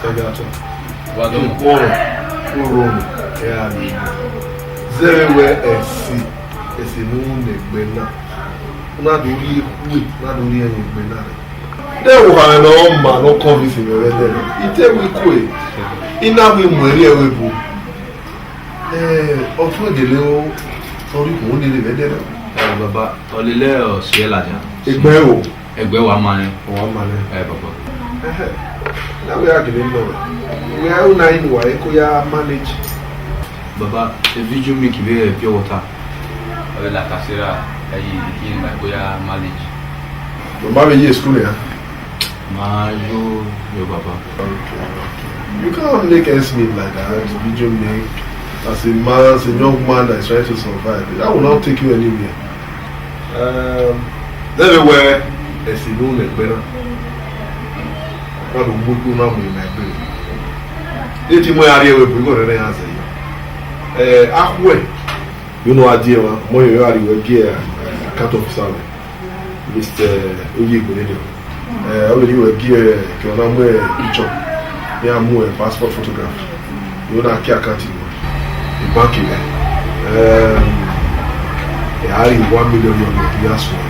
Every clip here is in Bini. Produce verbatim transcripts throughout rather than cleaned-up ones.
Ẹgatọ. Wa dọ. Ọmọ, oro, ẹ a ni. Zẹvbe wẹ ẹse, ẹse ne u ru ne ẹgbẹ na. U na do rhie ekhue, u na do rhie ẹmwẹ egbe na rre. De wo kha mwẹ ne ọ ma ne ọ convince mwẹ vbe ẹdẹrẹ. I te wẹ ikue, I na wẹ mu ẹre ẹvbo ebo. Eh, ọtẹn gele o, ọ rhie ikhuo ni rre vbe ẹdẹrẹ. Eh, baba, ọ lele ọ si ẹe ladian. Egbe ẹvbo? Egbe wa ma nẹ. Wa ma nẹ. Eh, baba. Ẹhẹ. Na wẹ a gele nọ wẹ. Wẹ u na inu wa, e ko ya manage. Baba, e video make vbe pure water. Ọ vbe la kasera, ẹ yi, I ma ko ya manage. Ọ ma vbe ye school ya? Ma yo, yo, baba. Okay, okay. You can't make ends meet like that. Video make, as a man, as a young man that is trying to survive, that will not take you anywhere. Um, anyway, ẹse ne u ru ne ẹgbẹ na. Wa do mu ikun na mu ne ẹgbẹ. E ti mu ẹre rhie ẹvbo ebo, igho rẹn ya zẹ yọ. Eh, akhuẹ. You know, a die emwa, mọ yọ, a rhie wẹ gie, eh, account officer wẹ, Mister Oyegbere nẹ. Eh, ọ vbe rhie wẹ gie, eh, ke ọ na mu, eh, picture, iran mu, eh, passport photograph. You know, a ke account wẹ, the bank wẹ. Eh, a rhie one million yọ, ya suẹn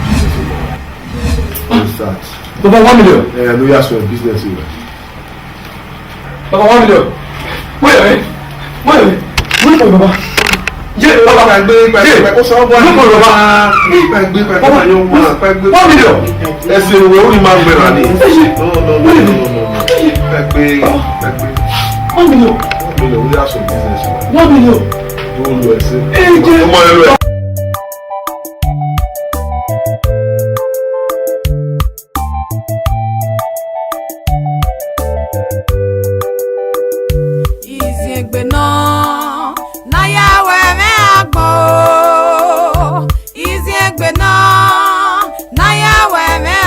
business wẹ. Start. Baba, one million? Eh, no, ya suẹn business wẹ. Baba, one million. Wait a minute. Wait a minute. Wait for Baba. Yeah, Baba. Pàgbé, pàgbé, pàgbé, ó sọ ọ́ bọ́. Wait for Baba. Pàgbé, pàgbé, pàgbé, pàgbé, pàgbé. One million. Ẹse ìwé orí máa ń gbéra ni. No, no, no, no, no, no. Pàgbé, pàgbé. One million. One million, we have some business. One million. Don't do ẹse. Ẹ jẹ́. Ọmọ ẹ lọ ẹ. Iziegbe nọ, ne a ya ru ẹmwẹ agbọn o. Iziegbe nọ, ne a ya ru ẹmwẹ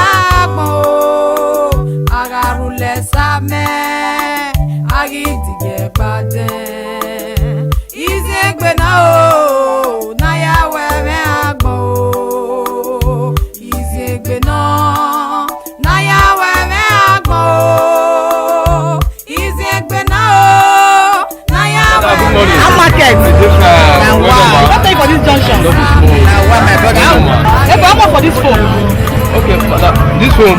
agbọn o. A gha rhulẹ sa mẹ, a ghi digie gba dẹn. Iziegbe nọ o, ne a ya ru ẹmwẹ agbọn o. Iziegbe nọ, ne a ya ru ẹmwẹ agbọn o. Iziegbe nọ o, ne a ya ru ẹmwẹ. How market? Na wa. What pay for this junction? Na wa, my brother. Hey, but how much for this phone? Okay, madam, this one.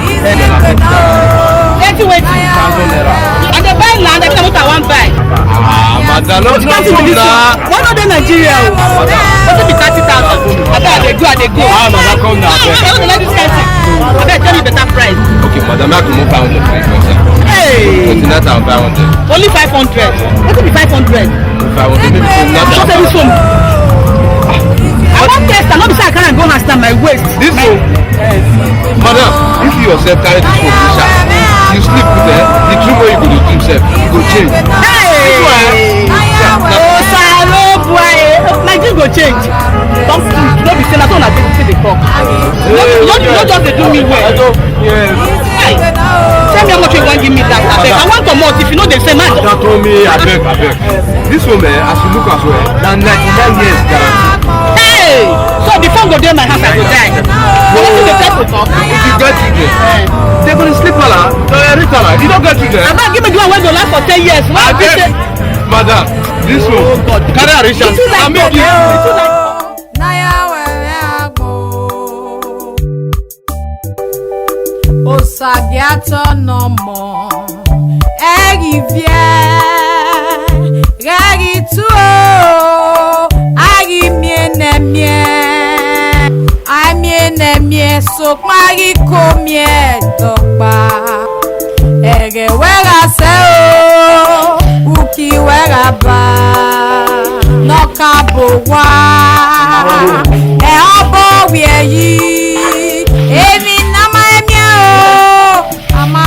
Eighty wetin? Thousand naira. I dey buy land, I tell you what I wan buy. Ah, madam, no, no, no, na. Why not dey Nigeria o? Wetin be thirty thousand? Abeg, I dey go, I dey go. Ah, madam, come now, abeg. I no dey like this kind thing. Abeg, tell me better price. Okay, madam, I comot five hundred for you, sir. Hey! Twenty-nine thousand five hundred. Only five hundred. Wetin be five hundred? Five hundred, maybe twenty-nine thousand. Just tell me some. I wan test am, no be say I carry am go house, na my waist. This one. Madam, if you yourself carry this one, you sleep with, eh, the dream wey you go dey dream sef, e go change. Hey! This one, eh? Osarobuaye, my dream go change. Don't sleep, no be say na so una dey, dey talk. You no, you no, you no just dey do me well. Yes. Hey! Tell me how much you wan give me that, abeg. I wan comot, if you no dey send, man. Don't tell me, abeg, abeg. This one, eh, as you look as well, na ninety-nine years guarantee. Hey! So the phone go dey my house, I go die. No. Wetin dey try to talk? If you get children, they go dey sleep ala, they go dey read ala. You no get children. Abeg, give me the one wey go last for ten years. Why be say, madam, this one, carry am reach am. Osagiatọ nọ mọ, ẹ ghi viẹ, ghẹ ghi tuo, a ghi miẹn ne miẹn, a miẹn ne miẹn, sokpan a ghi ko miẹn dọkpa. Ẹghẹ wẹ gha sẹ o, uki wẹ gha ba, ne ọ ka bo owa, ẹ obọ wiẹ yi, emwi ne a ma miẹn o, a ma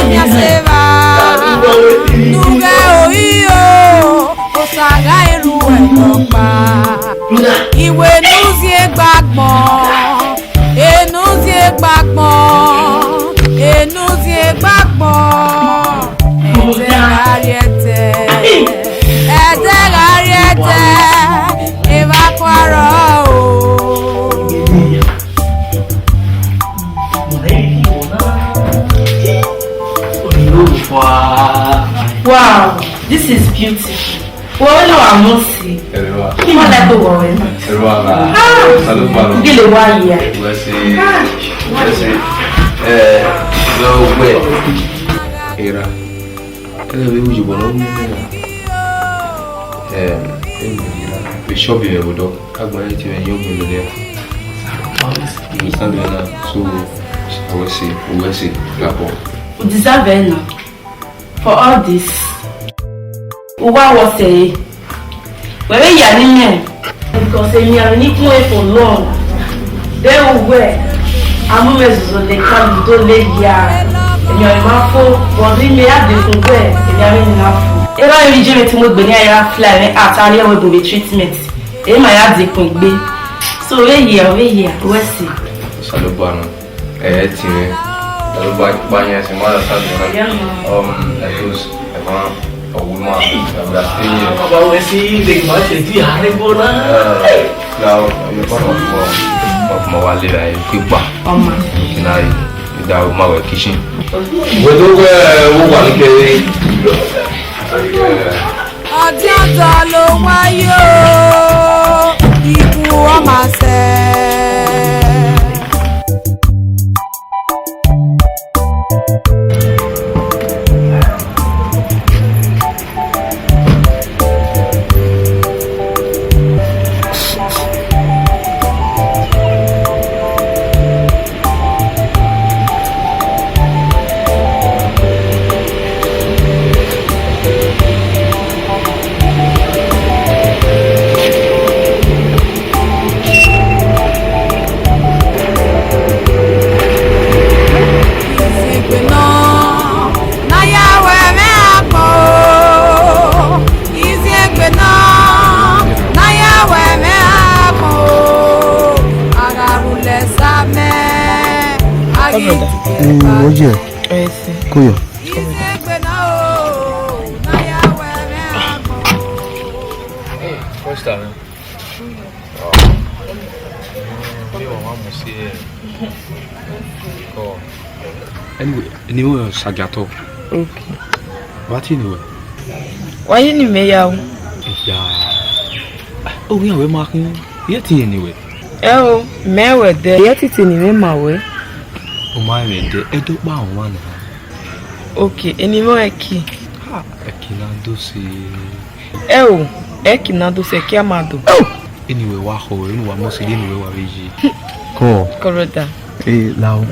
miẹn se evba, ne u ghẹ ori o, Osa gha ru ẹdọkpa, iwe ne u zie gbagbọn. Enu zie gbagbọn, enu zie gbagbọn, ẹdẹ gha rrie ẹdẹ, ẹdẹ gha rrie ẹdẹ, evba kua rrọọ o. Orukhua, This is beautiful. Wẹ ọre nọ wa mu si. Ẹrọ wa. Kí wọ́n lẹ́kọ̀ọ́ wọ̀ wẹ̀ náà. Ẹrọ wa la. Ah! Salo pa nọ. Gele wa yẹ. Wẹ si. Ah! Wẹ si. Ẹ, lọ wẹ. Era. Ẹ, vbe uyi bọ nọ, vbe uyi bọ nọ. Ẹ, ẹ, Bishop yẹ vbe odọ. Agba yẹ te mwẹ yọ gbele nẹ. Understand me now? So, I will say, we will say, clap up. You deserve it now. For all this. Uwa wọ sẹ e. Wẹ vbe ya ni mẹ. Because emi a ni kun e for long. Then uwẹ, a mu mwẹ zozo le ka ludo le ya. Emi a ma fo, but ime ya dekun wẹ, emi a vbe ni na fo. Erha emwi je mwẹ te mu egbe ne a ya fly mwẹ out, a rhie ẹvbo ebo vbe treatment. Emwi ma ya dekun egbe. So, vbe hia, vbe hia, wẹ si. Osanobua nọ. Ẹ, ẹ ti mwẹ. Ẹ lọ gba, gba yẹn ẹse, ma understand you, right? Yeah, man. Um, Etos, ẹ ma, ọwọ ma, ẹ bra stay here. Baba, wẹ si, de ma ṣe di arẹbọ na. Ẹ, now, you come up for, come up for wa lera, ẹ, pípa. Ọmọ. Now, you, you da ma wẹ kitchen. Wẹ do wẹ, wo wa ni kẹ. Ọdẹ ọdọ ló wáyé o, ikú ọmọ sẹ. Iziegbe nọ, ne a ya wẹ mwẹ agbọn o. Iziegbe nọ, ne a ya wẹ mwẹ agbọn o. A gha rhulẹ sa mẹ, a ghi tuke ba. Oye, koyo. Iziegbe nọ o, ne a ya wẹ mwẹ agbọn o. Hey, what's that, man? Anyway, eni mwẹ Sagiato. Okay. Wa tie eni wẹ? Wa ye eni mwẹ ya o. Ya. Owian wẹ ma khin. Ye tie eni wẹ? Ẹ o, mẹ wẹ dẹ. Ye titi eni mwẹ ma wẹ. O ma mwẹ dẹ, ẹdẹ ọkpa ọmwa na. Okay, eni mwẹ Ẹki. Ha, Ẹki na do se. Ẹ o, Ẹki na do sẹ Ẹki Amado. Eni wẹ wa khọ, eni wa mọ sẹ, eni wẹ wa vbe yi. Kọ. Kọrọda. Eh, lao.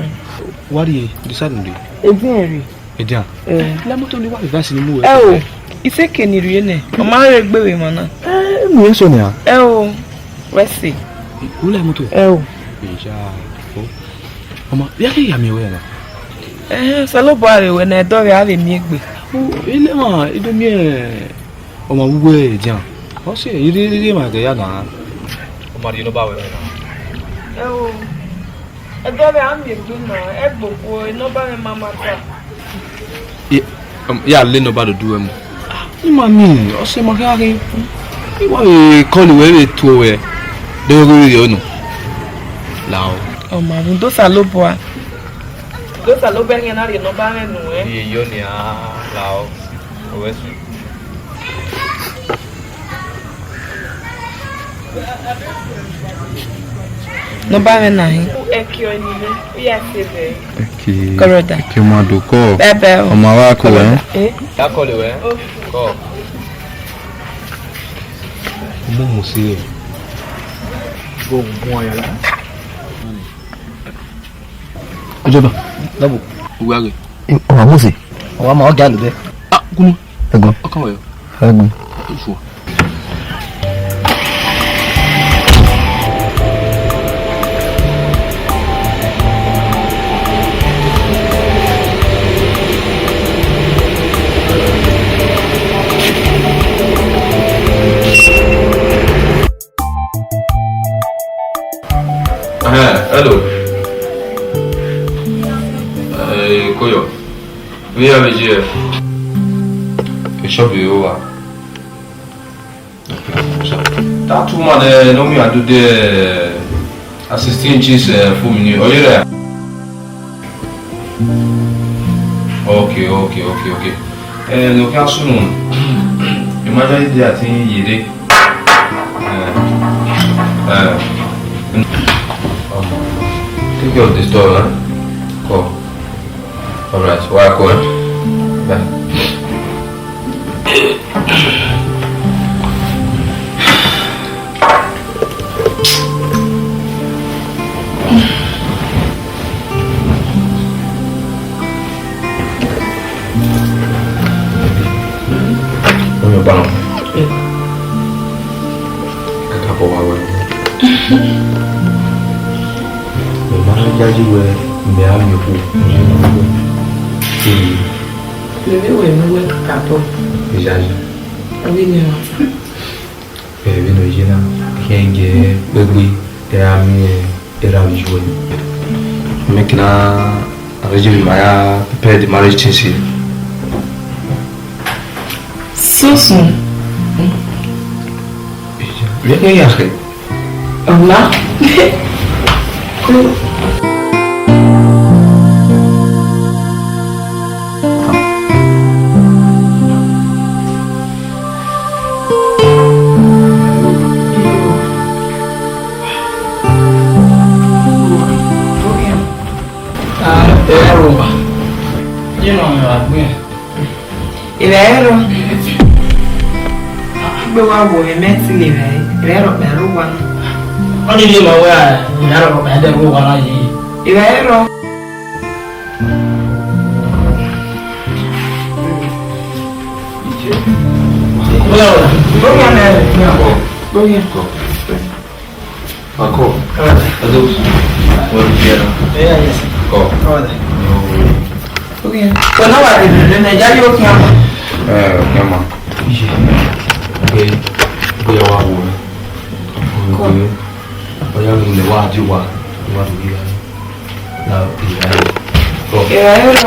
Wa rrie, decide nde. Edian rrie. Edian. Eh. La moto ni wa advice ni mu wẹ. Ẹ o, isẹkẹ ni rrie nẹ, ọ ma rre egbe vbe emwa na. Eh, emu eso nia. Ẹ o, wẹ si. U la moto? Ẹ o. Eya, o. Ọma, ya ke ya miẹn wẹ na. Ẹhẹn, Osanobua rre wẹ na, ẹdẹ ọvbehe a vbe miẹn egbe. O, ile ma, I do miẹn. Ọ ma wu wẹ edian. Ọ sẹ, I rhie, I rhie emwa ghe ya na. Ọ ma rhie nọmba wẹ na. Ẹ o, ẹdẹ ọvbehe a miẹn egbe na, ẹgbokpo, nọmba mwẹ ma ma ta. Ye, um, ya le nọmba do du ẹmu. I ma miẹn, ọ sẹ ma khian khin. I wa vbe call wẹ vbe tuẹ wẹ, de wẹ ghe vberriọ nọ. Lao. Ọ ma rhunmwuda Osanobua. Osanobua khian na rhie nọmba mwẹ nuẹn. Iye yọ nia, lao. Owẹ su. Nọmba mwẹ na hin. Ẹki ọni mwẹ, u ya sẹ vbe. Ẹki. Kọrọda. Ẹki ma do kọ. Bẹbẹ o. Ọ ma wa kọ wẹ. Kọrọda. Eh? Ya call wẹ. Kọ. Mo mo si e. Go go ya la. Ojọba. Dọbọ. Uwa ghe. Ọ wa mu si. Ọ wa ma ọ ga lẹ. Ah, kunu. Ẹgan. Ọkan wẹ. Ẹgan. Ifu. Ẹhẹn, hello. Eh, Koyo. Vbe ya vbe ye? Bishop Yehowa. That woman, eh, no me I do the, uh, sixteen inches, uh, for me. Oh, yeah. Okay, okay, okay, okay. Eh, no, can soon. Mother is there, I think, yere. Uh, uh, take care of the store, huh? Come. All right, wa kọ, eh? Bye. Ọyọ ba nọ. Kaka bọ wa wẹ. Mẹ ma na yayi wẹ mẹ a miẹn okhuo, mẹ a miẹn okhuo. Ee. Mẹ vbe wẹ ne uwẹ kaka bọ. Iyayi. Ọ ghi miẹn ọmwa ta. Ẹ, vbene ọ ye na, khian gie kpegbe, ẹ ra miẹn, ẹ ra vbe yu ẹre. Make una arrange ma ya prepare the marriage things here. So soon? Vbe ya khe? Ọna. Ẹ rọ wa. Yẹn nọ mẹ wa gbẹn. Ira ẹrọ. Gbe wa wo emẹ ti le ra ira ẹrọ kpẹ aro wa na. Ọ ni ye ma wẹ ira ẹrọ kpẹ de wo wa na yi. Ira ẹrọ. Bóyá o. Bóyá o. Ako. Ado. Wọ́n ti yẹra. Yeah, yes. Ako. Ọ̀dà. Okay. Wọ́n náà wà lè bẹ̀rẹ̀ náà, ìyá yóò kí a mọ̀. Ẹ, kí a mọ̀. Iye. Pé, pé ẹ wá wò ó. Kọ́. Pé ọyá mi lè wá àjò wa, wá lórí ra. Na ìyá yóò. Kọ́. Ìyá yóò lọ.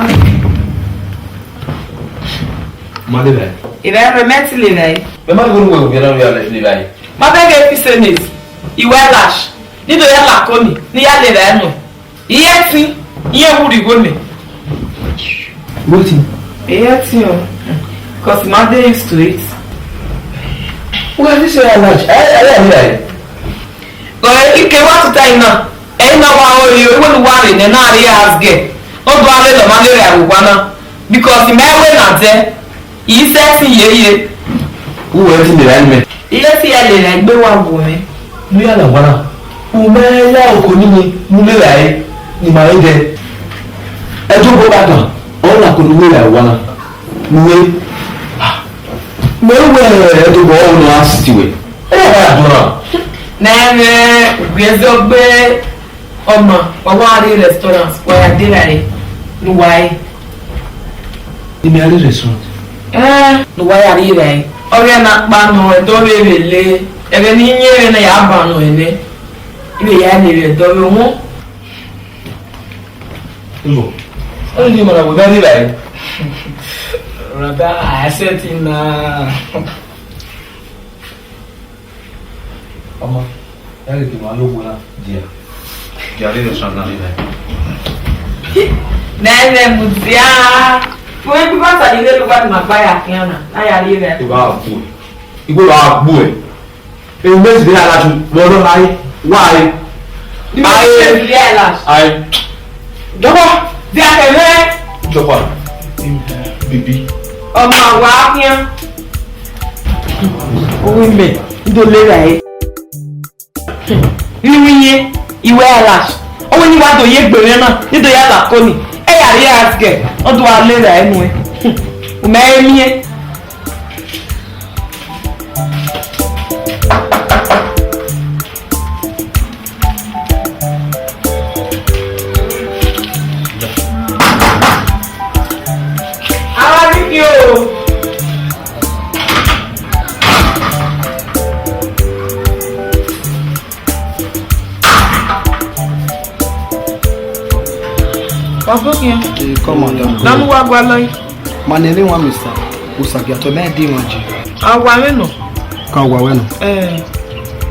Ma lè bẹ̀rẹ̀. Ìyá yóò mẹ́tì lè bẹ̀rẹ̀. Mẹ ma gbọ́dọ̀ wẹ̀ òbí ẹ̀rọ rẹ̀ lè bẹ̀rẹ̀. Ma beg you, Senate. Iwẹ lash, ni do ya la koni, ni ya lele ẹnu. Iye ẹtin, iye wurri igho mẹ. Wetin? Iye ẹtin o, cause ma dey used to it. Wẹ ti ṣe ya lash, ẹ ẹ ẹ ẹ. Ike wa tuta ina, ẹ ina wa o yo, iwe nu wa re nẹ na re as girl. O do ale lọ ma lele ẹvbo wa na, because mẹ wẹ na dẹ. Isẹ ti yeye. Uwẹ ti lele ẹmẹ. Iye ti ya lele egbe wa gu mwẹ. Ne u ya la owa na. U mẹ ya oko ni ni, ne u lele ẹre, ne ima re dẹ. Ẹdẹ obọ gha gan, ọ la oko ne u lele owa na. Ne u re. Mẹ wẹ ẹdẹ obọ ọ nọ a siti wẹ. Ọ wa dọn na. Na ẹmwẹ ugbẹn zẹ ọgbe. Ọma, wa wa rrie restaurant, wa ya deghẹ ẹre ne uwa re. Ne imẹ a rrie restaurant? Ẹn, ne uwa ya rrie rae. Ọ ghi na kpa nọ, ẹdẹ ọ vbe vbe le, ẹghẹ ne I yin ẹre na ya ban nọ ẹnẹ. I vbe ya lele ẹdẹ ọ vbe wọn. Ibo? Ọ ni ma na wẹ gha rrie rae. Brother, I accept him now. Ọmọ, ya ghi ke ma lo wo na dia. Dia rre restaurant na rre. Na ẹmwẹ mudia. Fo ebi ba ta ni le lu ba ma gba ya kian na. Na ya rre. Iba gbu. Igbo ba gbu e. E me zi be ala ju. Mo lo hai. Why? Ai. Ai. Jọba. Dia kẹmẹ. Jọba. Bibi. Ọmọ wa kian. Owo imẹ, I do le rae. Vbe iwinna, iwẹ a lash. Ọ wẹ ne I wa do ye egbe mwẹ na, ne I do ya la koni. Ẹ ya rrie ask girl, ọ do a le rae nuẹn. U mẹ re miẹn. Ara ni ki o. Wa fo kian. Eh, come on, don't go. Nanu wa gua lọ yi. Ma nene wan, Mister Osagiato, mẹ di wan ji. A wa wẹ nọ. Ka wa wẹ nọ. Eh.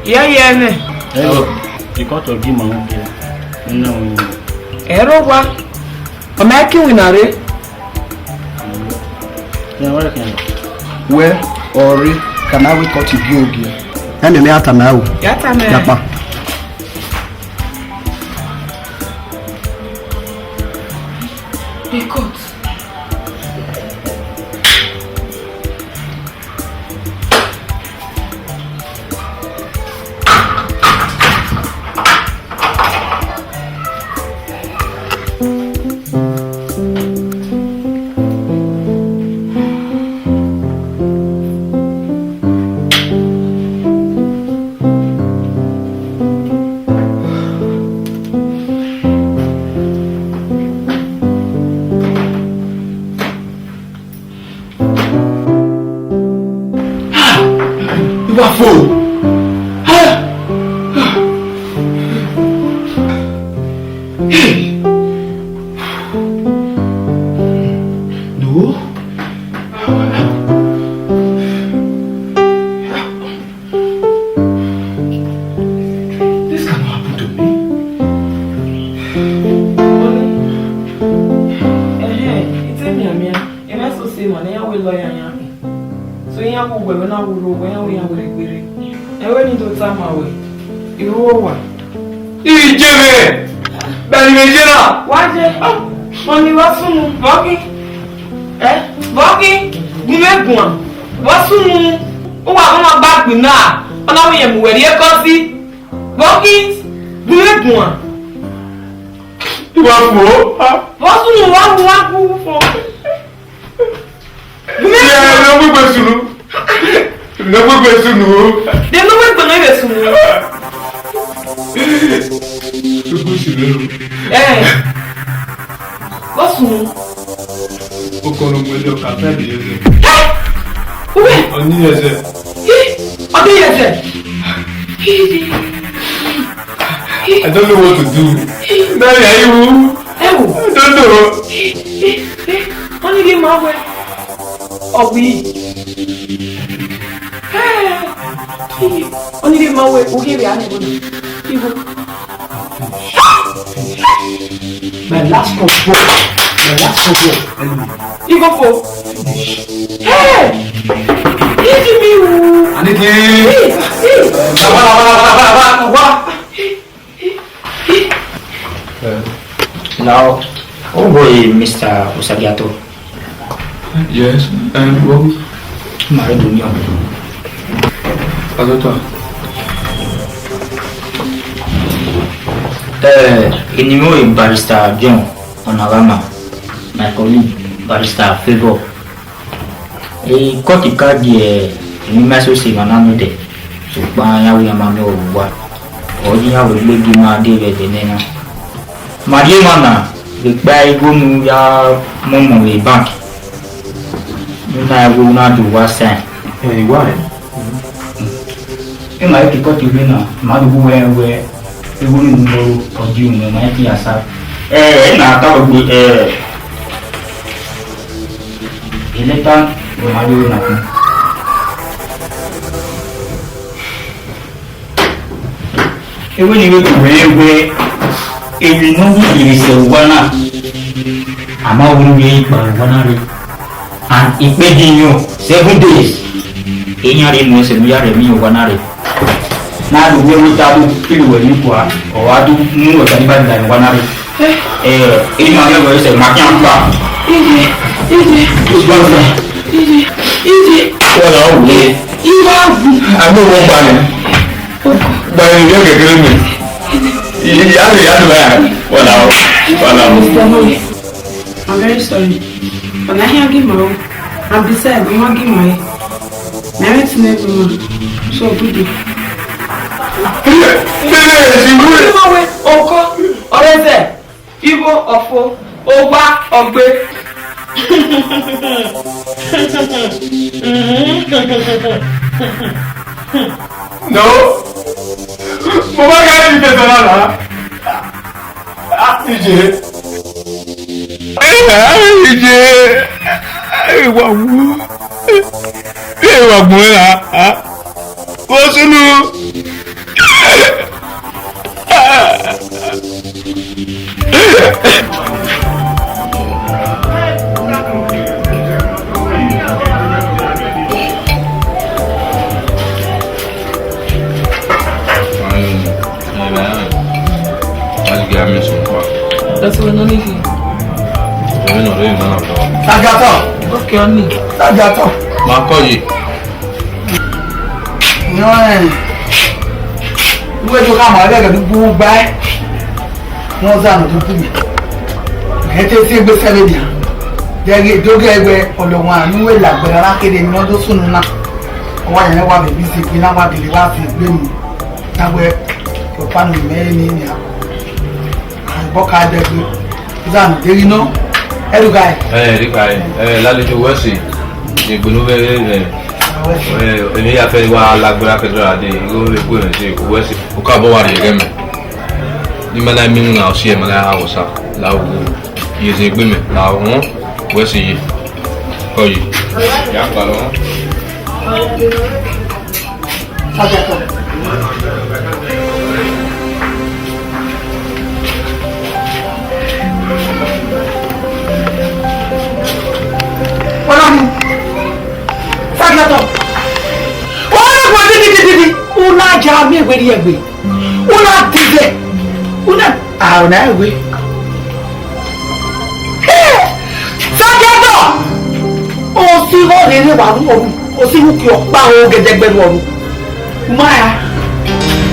Ya ya nẹ. Hello. Ikọtọ gi ma wọn kẹ. Nna wọn. Ẹro wa. Ọ ma ki winna rre. Ya wa kẹ. Wẹ. Ọre, ka na wẹ cut giogie. Ẹmwẹ mẹ a tama ẹre o. Ya tama ẹre. Yakpa. Cut. I wa fo. No. This cannot happen to me. Ẹhẹn, I te mianmian, I ma so sẹ emwa ne iran wẹ lawyer yan. So iran wu wẹ, wẹ na wu rho, wẹ iran wẹ iran wẹ gberra. Ẹvbo ni do tama wẹ, I ru owa. Ije mwẹ, bẹghe ne I vbe ye na. Wa ye, ọni wa sunu, vbọ khin? Ẹ, vbọ khin? Gu mwẹ guan, vbọ sunu? Uwa vbe ọmwa gba gbe na, ọ na wẹ irẹn mu wẹ rrie kọsi. Vbọ khin? Gu mwẹ guan. I wa fo. Vbọ sunu, wa gu, wa gu fo. Gu mwẹ guan. Ẹ, ne ọ gbegbe sunu. Ne ọ gbegbe sunu. De ne ọ gbegbe ne ọ vbe sunu. Gbegbe sunu. Ẹ. Vbọ sunu? Okọnọ mu ẹdẹ ọka fẹ de yẹzẹ. Ẹ! Uwẹ! Ọni yẹzẹ. Ẹ! Ọni yẹzẹ. I don't know what to do. Now I you. Ẹ wo. I don't know. Ọni ghi ma wẹ. Ọ wi. Ẹ! Ọni ghi ma wẹ, u ghi vbe a nẹ igho na. Igho. My last cup, bro. My last cup, bro. Igho ko. Hey! Iji mi wu. Anike. Hey, hey. Wa, wa, wa, wa, wa, wa, wa. Now, oh boy, Mister Osagiato. Yes, um, what? Mare Dunion. Azota. Eh, enemy Barrister John Onagama, my colleague, Barrister Favour. Cut card ye emwi ma so sẹ emwa na nodẹ, sokpan iran wẹ iran ma miẹn ọvbokhan. Ọ ye iran wẹ egbe gie ima dee vbe ẹdẹ nẹ na. Ma rhie emwa na vbe kpa igho ne u ya mu ọmọ vbe bank. Ne u na ghe na do uwa sign. Eh, why? Emwa i ke cut vbe na, ma do gu wẹ wẹ igho ne u mu ọre ọ di unu, ma i ke ya sa. Eh, ena ta ogbe, eh, e leta ne ma rhie na khin. Ewẹ ne I vbe gu wẹ wẹ, emwi ne ọ wu kherhe sẹ owa na, a ma wu vbe kpa owa na rre. And ikpẹdẹ iyọn, seven days, iran rre mu ẹsẹ ne u ya rhie emwi owa na rre. Na do wẹ wẹ ta do kiri wẹ ni kua, ọ wa do mu wẹ ta ni ba da owa na rre. Eh, eh, ima gẹ wẹ sẹ ma kian kpa. Ije, ije, ije, ije. Wala o. Ije. Ije. Ami wo gba ni. Gba ni, ye kekere mi. Ya le, ya le, ya. Wala o, wala o. Mister Moye, I'm very sorry. But na hia gi ma o. And besides, I wan gi ma e. Na rent na gi ma. So good day. Oko, ọrẹzẹ, igho, ọfo, owa, ọgbe. No. Mo ma gha di tẹtẹ na na. Ah, Ije. Eh, Ije. Eh, wa wu. Eh, wa gbọn ra. Ah. Wo sunu. Ya miẹn sẹ ọkpa. That's what I need. Ẹmwẹ nọ rre emwi na na vbọ. Sagiatọ. Okay, honey. Sagiatọ. Ma kọ yi. Nọ ẹ. Uwẹ do ka ma ẹghẹ gẹdẹ bu gba ẹ. Nọ za nọ do bu mi. Ẹ te si egbe sẹ vbe nian. Dẹghe do gẹ wẹ ọlọmwa ne uwẹ la gberra na kere emwi ne ọ do sunu na. Ọ wa yan wa vbe bi si egbe na wa gele wa si egbe ni. Na wẹ ọkpa ne mẹ ni nia. Bọ ka dẹgbe. Zan, deghi nọ. Ẹrughae. Ẹ, ẹrughae. Ẹ, lálejò wẹ si. Egbenu vbe, ẹ, ẹ, ẹ, emwi ya fẹ wa la gberra kẹdẹ ra de, igho vbe gu mwẹ si, wẹ si. Okabọ wa rhie ẹghẹ mẹ. Ni ma na mi na ọ si ẹ ma na ha wọ sa. La wo. Ye ze egbe mẹ. La wọn. Wẹ si ye. Kọ yi. Ya gba lọ. Ọlọrun, Sagiatọ, ọlọrun, didi, didi, didi, u na ya miẹn wẹ rhie ẹgbe, u na dizẹ, u na, a, u na ẹwe. Sagiatọ! Osi vbe rere wa ru ọru, osi vbe uki ọkpa ro gẹdẹgbẹ ru ọru. Ma ya.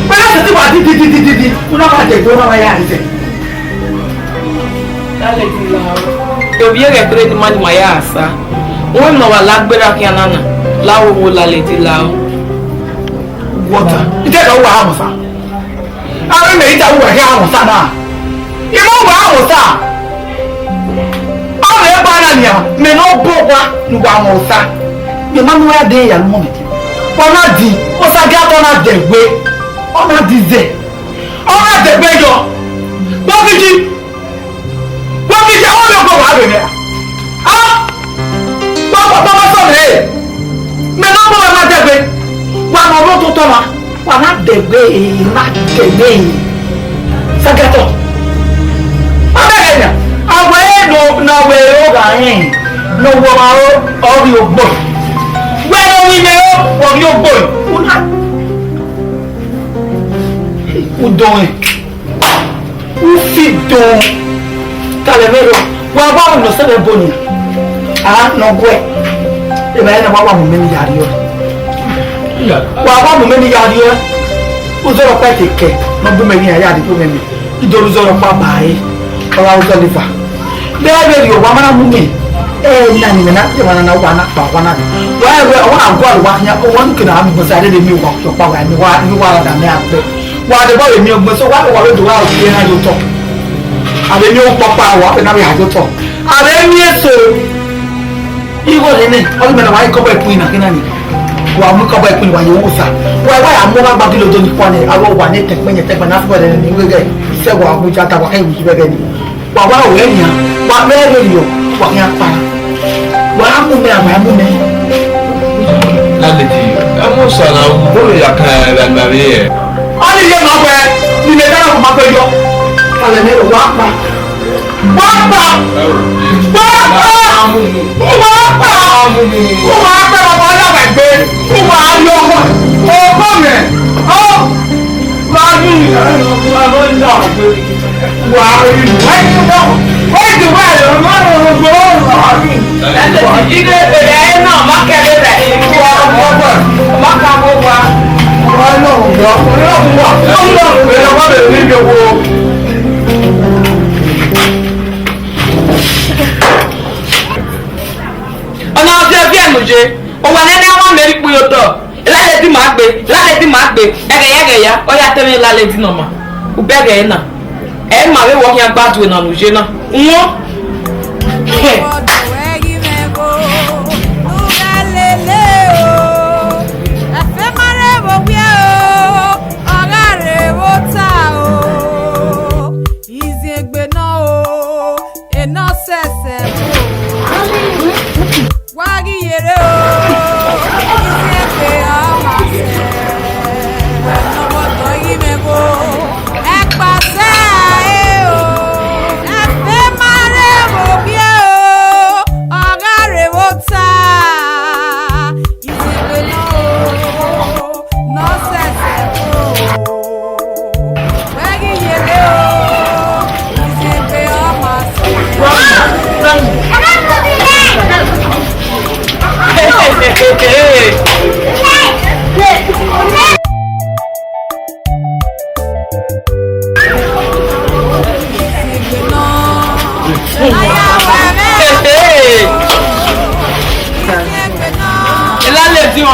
Wẹ na sẹtin wa dididididi, u na ma dẹgbe, u na ma ya rizẹ. Laledi lao. Ovbi ẹghẹ gberra ne ima ni ma ya sa. Wẹ ne ọ wa la gberra khian na na, la wo wo laledi lao. Wọta, ite da uwa ha mọ sa. Avbe mẹ i da uwa khian ha mọ sa na. I ma uwa ha mọ sa. Avbe ẹgba na nian, mẹ ne ọ bọ owa ne uwa ha mọ sa. Mẹ ma ne uwa ya de ya lu mẹ. Ọ na di, Sagiatọ na dẹgbe. Ọ na di zẹ. Ọ na dẹgbe yọ. Vbọ gidi. Wa gidi, a wa vbe ọgọ wa vbe mwẹ. A? Wa kpọkpọ vbe sọ mwẹ. Mẹ ne ọgọ mwẹ ma dẹgbe. Wa ma ọmọ ototọ na. Wa na dẹgbe, na dẹgbe. Sagiatọ. A bẹghe na. A wẹ no, na wẹ ro gha rẹn. No wọ ma ro, ọ ghi ogbo. Wẹ no ni mẹ ro, ọ ghi ogbo. Una. Udọnrẹn. Ufi do. Talẹ mwẹ ro, wa wa mu nọ sẹvẹ bo ni. A nọ guẹ. Eva ẹna wa wa mu mẹ ni ya riọ. Wa wa mu mẹ ni ya riọ. Uzọrọ pa te kẹ, nọ bu mẹ ni ya ya di bu mẹ ni. Idoro uzọrọ pa ba e. Ọra uzọ liva. Bẹẹ vbe rhie owa ma na mu mẹ. Ẹ na ni mẹ na, ẹ wa na na wa na kpa wa na. Wa ẹ wa na gua wa khian, o wa nu ke na mi gbọsa de mi wa ọkpa wa mi wa mi wa da mẹ agbẹ. Wa de bọ vbe miẹn ọgbẹn, so wa wa vbe do wa ru ẹre na ye otọ. A vbe miẹn ọkpọkpa, wa vbe na vbe ha ye otọ. A vbe miẹn eso. Igho nene, ọ ghi mẹ na wa ikọbọ ẹkun na kina ni. Wa mu ikọbọ ẹkun wa ye osa. Wa wa ya mu wa gba gilo do ni kwa ne, a wa ne tẹkpẹn yẹn tẹkpẹn na fọ rẹ ni, wẹ gẹ, isẹ wa mu ja ta wa kẹ wi vẹ gẹ ni. Wa wa wẹ nian, wa vbe rhie yo, wa khian kpara. Wa mu mẹ, wa mu mẹ. Laledi, ẹ mu sa na wu, bolo ya kan ẹre gba vbe yẹ. Ọ ni ye ma wẹ, ni mẹ dara ma gbe yọ. Alẹ mẹ wa kpa. Wa kpa. Wa kpa. Wa kpa. Wa kpa, wa ya wa gbe. Wa yọ. O ko mẹ. O. Wa ni, wa ni da gbe. Wa ri, wa ni da. Wa ti wa lọ, wa lọ, wa lọ, wa ri. Ẹ ti jí dé, ẹ náà, má kẹ́ lé rẹ̀. Wa, wa, wa. Má ka gbogbo wa. Wa lọ, wa, wa, wa. Wa lọ, wa lọ, wa lọ, wa lọ, wa lọ. Ọna ọviẹviẹ mu ye, owa nene ọmwa mẹ rhie ikpuyotọ. Laledi ma gbe, laledi ma gbe, ẹghẹ ya, ẹghẹ ya, ọ ya tẹmwẹ laledi nọ ma, ubẹghẹ na, ẹ ma vbe wọ khian gba due na ne u ye na. Wọn. Ọdọ wẹ ghi mwẹ gho, ne u ghẹ lele o, ẹfe ma rre vbe owiẹ o, ọ gha rre vbe ota o, iziegbe nọ o, enọ sẹsẹ o. Wa ghi yere o, iziegbe ọmwa sẹ, ne ọmọ ọdọ ghi mwẹ gho, ẹkpa sẹ a re o, ẹfe ma rre vbe owiẹ o.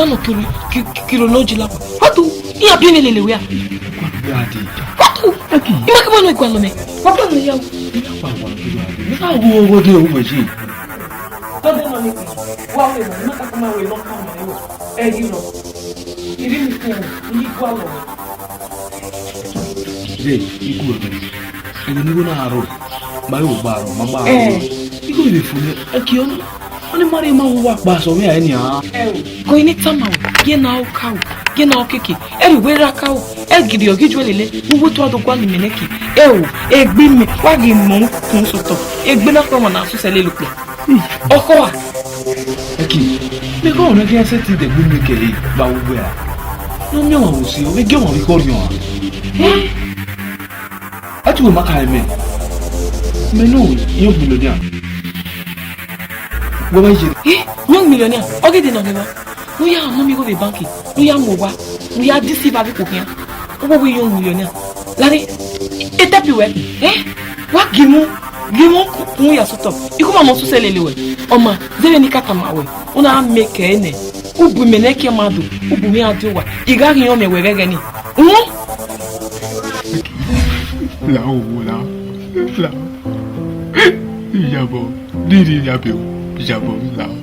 danọ kiro, ki-, ki-, kiro ne ọ ji la wẹ. Wa tu, iran biẹ mwẹ lele wẹ a. Wa tu, Eki. I ma ke ma nọ igualọ mẹ. Wa gba nọ ya o. I na pa wa kiro a. I na wo wo de o wẹ ji. Tọdẹ nọ ni, wa wẹ nọ, I ma ka ma wẹ nọ ka ma wẹ. Ẹ ghi nọ. I rhie unu, I ghi igualọ. Ye, I gu ẹmwẹ. Ẹghẹ ne igho na aro, ma yo gba aro, ma gba aro. Eh. Igho vbe fo nẹ, Eki, ọni, ọni ma rhie ma wu uwa kpa sẹ ọmwa ẹre nian. Eh. Ko ini tama o, ye na o ka o, ye na o keke, ẹre wẹ ra ka o, ẹ gidi ọ ghi ju lele, ne uwu tua do gualọ imẹ nẹ Eki. Ẹ o, egbe imẹ, wa ghi mọ kun sotọ, egbe na kpẹ ọmwa na sẹ lele okpia. Ọkhọ a. Eki, mẹ kọ ọna ghi sẹtin dẹ gbe mẹ kẹre vbe awẹ a. Ne ọ miẹn ọmwa vbe osi, ọ vbe gie ọmwa vbe ikọ riọn a. A tu wẹ ma ka ẹmẹ. Mẹ no, young millionaire. Wẹ ma ye. Eh, young millionaire, ọ ghi de nọ nẹ wa. Ne u ya mu mi igho vbe banki, ne u ya mu owa, ne u ya deceive avbe ikhuo khian. Uwu wẹ young millionaire. Lare, e tẹpi wẹ, eh? Wa gie mu, gie mu kun ya sotọ. Ikhuo ma mọ sẹ lele wẹ. Ọ ma, zẹ vbene I ka tama wẹ. U na make ẹre nẹ. U bu imẹ nẹ Eki ma do, u bu mwẹ a die owa. I gha ghi rẹn ọmọ ẹwẹ vbe ẹghẹ nii. Hmm? La o, la, la. Iyabọ, rhirhi ya be o, iyabọ la o.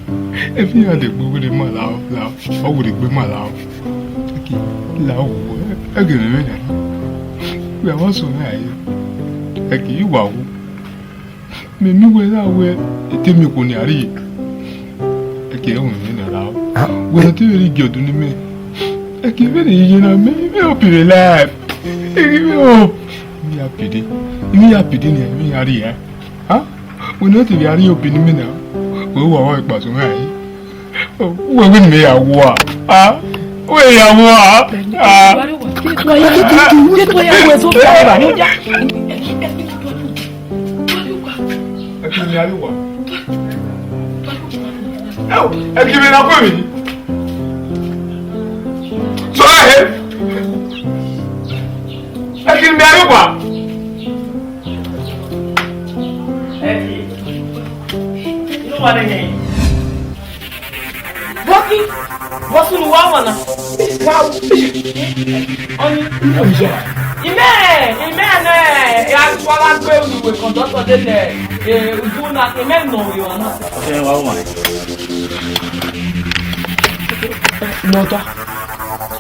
Ẹfe iran dẹ gbe wẹrẹ ma la o, la o, ọ wẹrẹ gbe ma la o. Eki, la o, ẹgẹ mwẹ na. Wẹ wa sọ na ye. Eki, I wa wo. Mẹ miẹn wẹ gha wẹ, e te miẹn okhuo ne a rhie. Eki, ẹmwẹ mwẹ na la o. Ah. Wẹ ne te vbe rhie igiọdu ne imẹ. Eki, vbene I ye na mẹ, I vbe hope in life. I vbe hope. I vbe ya pide. I vbe ya pide ne I vbe ya rhie. Ha? Wẹ ne ọ te vbe a rhie obọ ne imẹ na, wẹ wa wa kpa sẹ mwẹ a yi. Wẹ wẹ ne imẹ ya wa. A? Wẹ ya wa. A? Ẹ kí mi a rí wa. Ẹ o, ẹ kí mi na kú èmi. Sọ ẹ. Ẹ kí mi a rí wa. Ẹ kí. Inú wa nìyẹn. Bọ́kí, bọ́sùn wa wọ̀nà. Wa wù. Ọni. Ìmẹ́, ìmẹ́ nẹ, ẹ, a ti wá wá gbé olùwé kọ̀ǹdọ́tọ̀ délẹ̀, ẹ, ojú náà, ìmẹ́ nà òye wa náà. Ẹ wá wà. Nọta.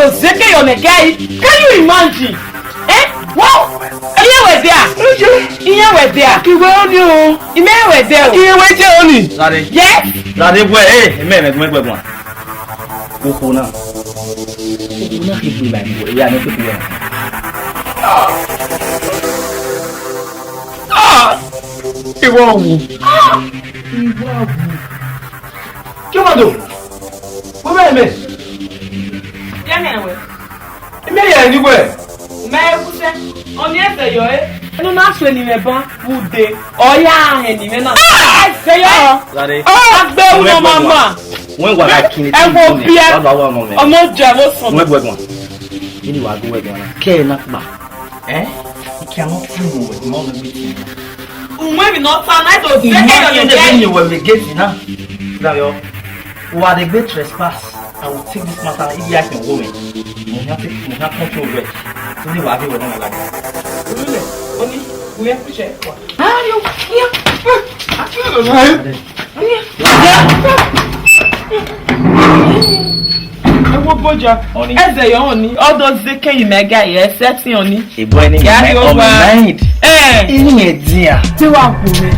do zeke yọ ne gari. Can you imagine? Eh? Wow! Iye wẹ dia? Iye wẹ dia? Iwe oni o. Ime wẹ dia o. Iye wẹ dia oni? Lare. Yes. Lare wẹ, eh, ime mẹ gbẹgbẹ gbọn. Okhuo na. Okhuo na ke gbe la ni wẹ, ya ne ke gbe. Ah! Iwọ wu. Iwọ wu. Kí ọmọ dò? Wọ́n bẹ̀rẹ̀ mẹ́. Yẹ́nì ẹ̀wẹ̀. Ime yẹ ni wẹ. Mẹ ewusẹ. Ọni ẹsẹ yọ ẹ. Ẹnu na sue ni mẹ ban. Ude. Ọya ahẹn ni mẹ na. Ẹsẹ yọ. Lare. Agbe wu nọ mama. Wọ́n wà láì kí ni. Ẹ wo bíẹ. Bàbá wa ọmọ mi. Ọmọ jẹ mo sùn. Wọ́n gbẹ̀gbọ̀n. Kí ni wàá gbé wẹ̀gbọ̀n náà? Kẹ́ ẹ náà pa. Eh? You cannot tell me what you want to be. Uwe mi no ta na to se ke yo ye. You never knew when we get in, huh? Now, yo, who are the great trespass? I will take this matter if you can go in. Mo ha take, mo ha control rẹ. Torí wàá bí wọ́n náà lágbára. Olúlẹ̀, ó ní, ìwé ẹ̀kúṣẹ́. Ah, yo, yeah. I feel the right. Ẹwọ bọja, ẹzẹ yọ ọni, ọdọ zeke yi mẹ ga yẹ ẹsẹ ti ọni. Ìbọn ẹni yẹ mẹ ọmọ mind. Ẹ. Inú yẹn dín a. Ṣé wàá kú mi?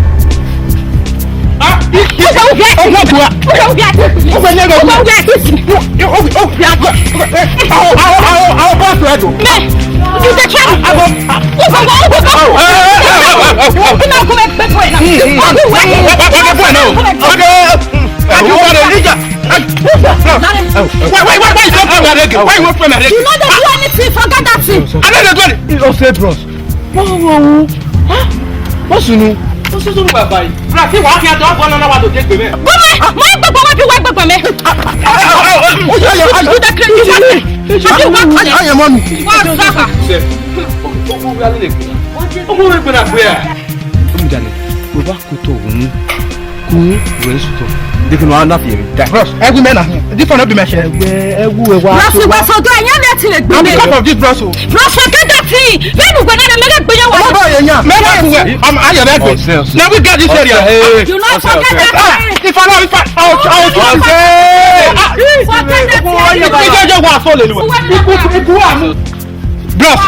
Àwọn bọ́ọ̀sì rẹ̀ dùn. Mẹ, you dey try me. Àwọn. Why, why, why, why you don't pay my rent? Why you won't pay my rent? You no dey do anything, forget that thing. I no dey do anything. Oh, say, bros. Whoa, whoa, whoa. Huh? What's your name? What's your name, bye bye? Bro, see what you don't want to know what to take me. Gbọmẹ, mo gbẹgbẹ wa bi wa gbẹgbẹ mẹ. Oh, yeah, yeah. You dey crazy. You dey work on it. I am mommy. Wa saka. Sir, okay, okay, we are living. Okay, we are going to prayer. Umdani, we back to home. Ku wẹ sutọ. Deke no ana fi mi. Bros, ẹwu mẹ na. This one no be my share. Ẹwu, ẹwu, ẹwu. Bros, we so do anya me ti le gbe. I'm the top of this, bros. Bros, forget that thing. Venu gbe na me le gbe yan wa. Ọmọ bá yẹn yàn. Mẹ bá ku wẹ. I'm ayẹ bẹ gbe. Now we get this area. You not forget that thing. If I know, if I, I'll, I'll, I'll say. Forget that thing. Ìjọ jẹ́ wà sọ lè lu ẹ. Ikú, ikú wà mú. Bros,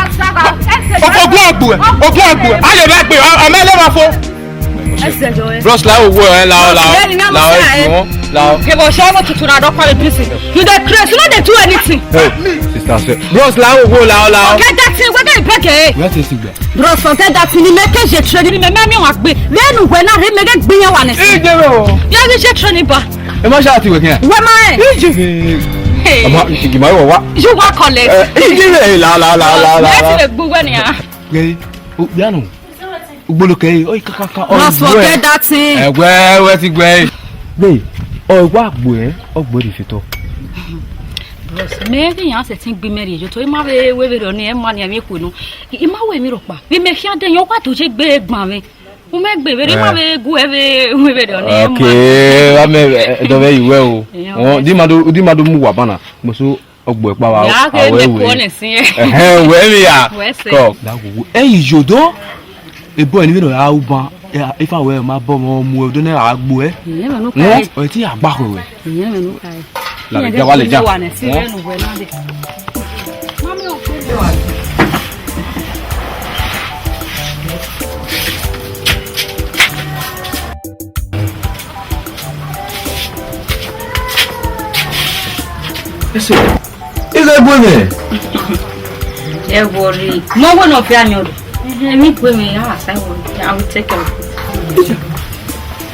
ogun agbo ẹ, ogun agbo ẹ. Ayẹ bẹ gbe, ọmọ ẹ lè wà fún. Bros, la owó ẹ, la ọ, la ọ, la ọ, la ọ. Kebo ṣe ọmọ tuntun na dọkọ le prison. You dey craze, you no dey do anything. Hey, sister, sir. Bros, la owó, la ọ, la ọ. Forget that thing, whether you beg eh. Where is it? Bros, forget that thing. Ni me ke je training, ni me me mi wa gbe. Venu wẹ na re me ke gbe yan wa nẹ. Ije we o. Ya ni je training ba. Ẹ ma ṣe àti wẹ̀ kí n. Wẹ ma ẹ. Ije we. Hey. Ọmọ ìgbìmọ̀ ìwọ̀ wá. You wa collect. Ije we la la la la la. Ẹ ti lè gbúgbẹ́ ni a. Gbe o gbe anu. Ugbolo kẹ o kaka ka. Bros, forget that thing. Ẹgbẹ́ wẹ́ ti gbẹ. Gbe ọ wa gbo ẹ, ọ gbo ri fitọ. Bros, me ke yan se tin gbe me ri yo to, ima we we we ro ni e ma ni mi ku nu. Ima we mi ro pa. Bi me khian de yo wa to je gbe gban me. U me gbe vbe rre ima vbe gu ẹ vbe ru vbe rre ọnii. Okay, wa mẹ dọ vbe iwẹ o. Di ma do, di ma do mu wa bana. Mo so ọgbọ ẹkpa wa. Ya ke me ku ọnẹ si. Ẹhẹn, wẹ mi ya. Wẹ se. Kọ. Da wo. Ẹ yi yo do. Ebo ẹni vbe nọ ya uban. Ifa wẹ ma bọ mọ mu do ne a gbo ẹ. Ìyẹn mẹ nu ka ẹ. Ọ ti ya gba kọ wẹ. Ìyẹn mẹ nu ka ẹ. La le ja, wa le ja. Wà nẹ si rẹ nu wẹ na de. Ese, ese gbe mẹ. Ẹ worry. Mo wo no fi anyo. Emi gbe mẹ, ah, I will, I will take care of it.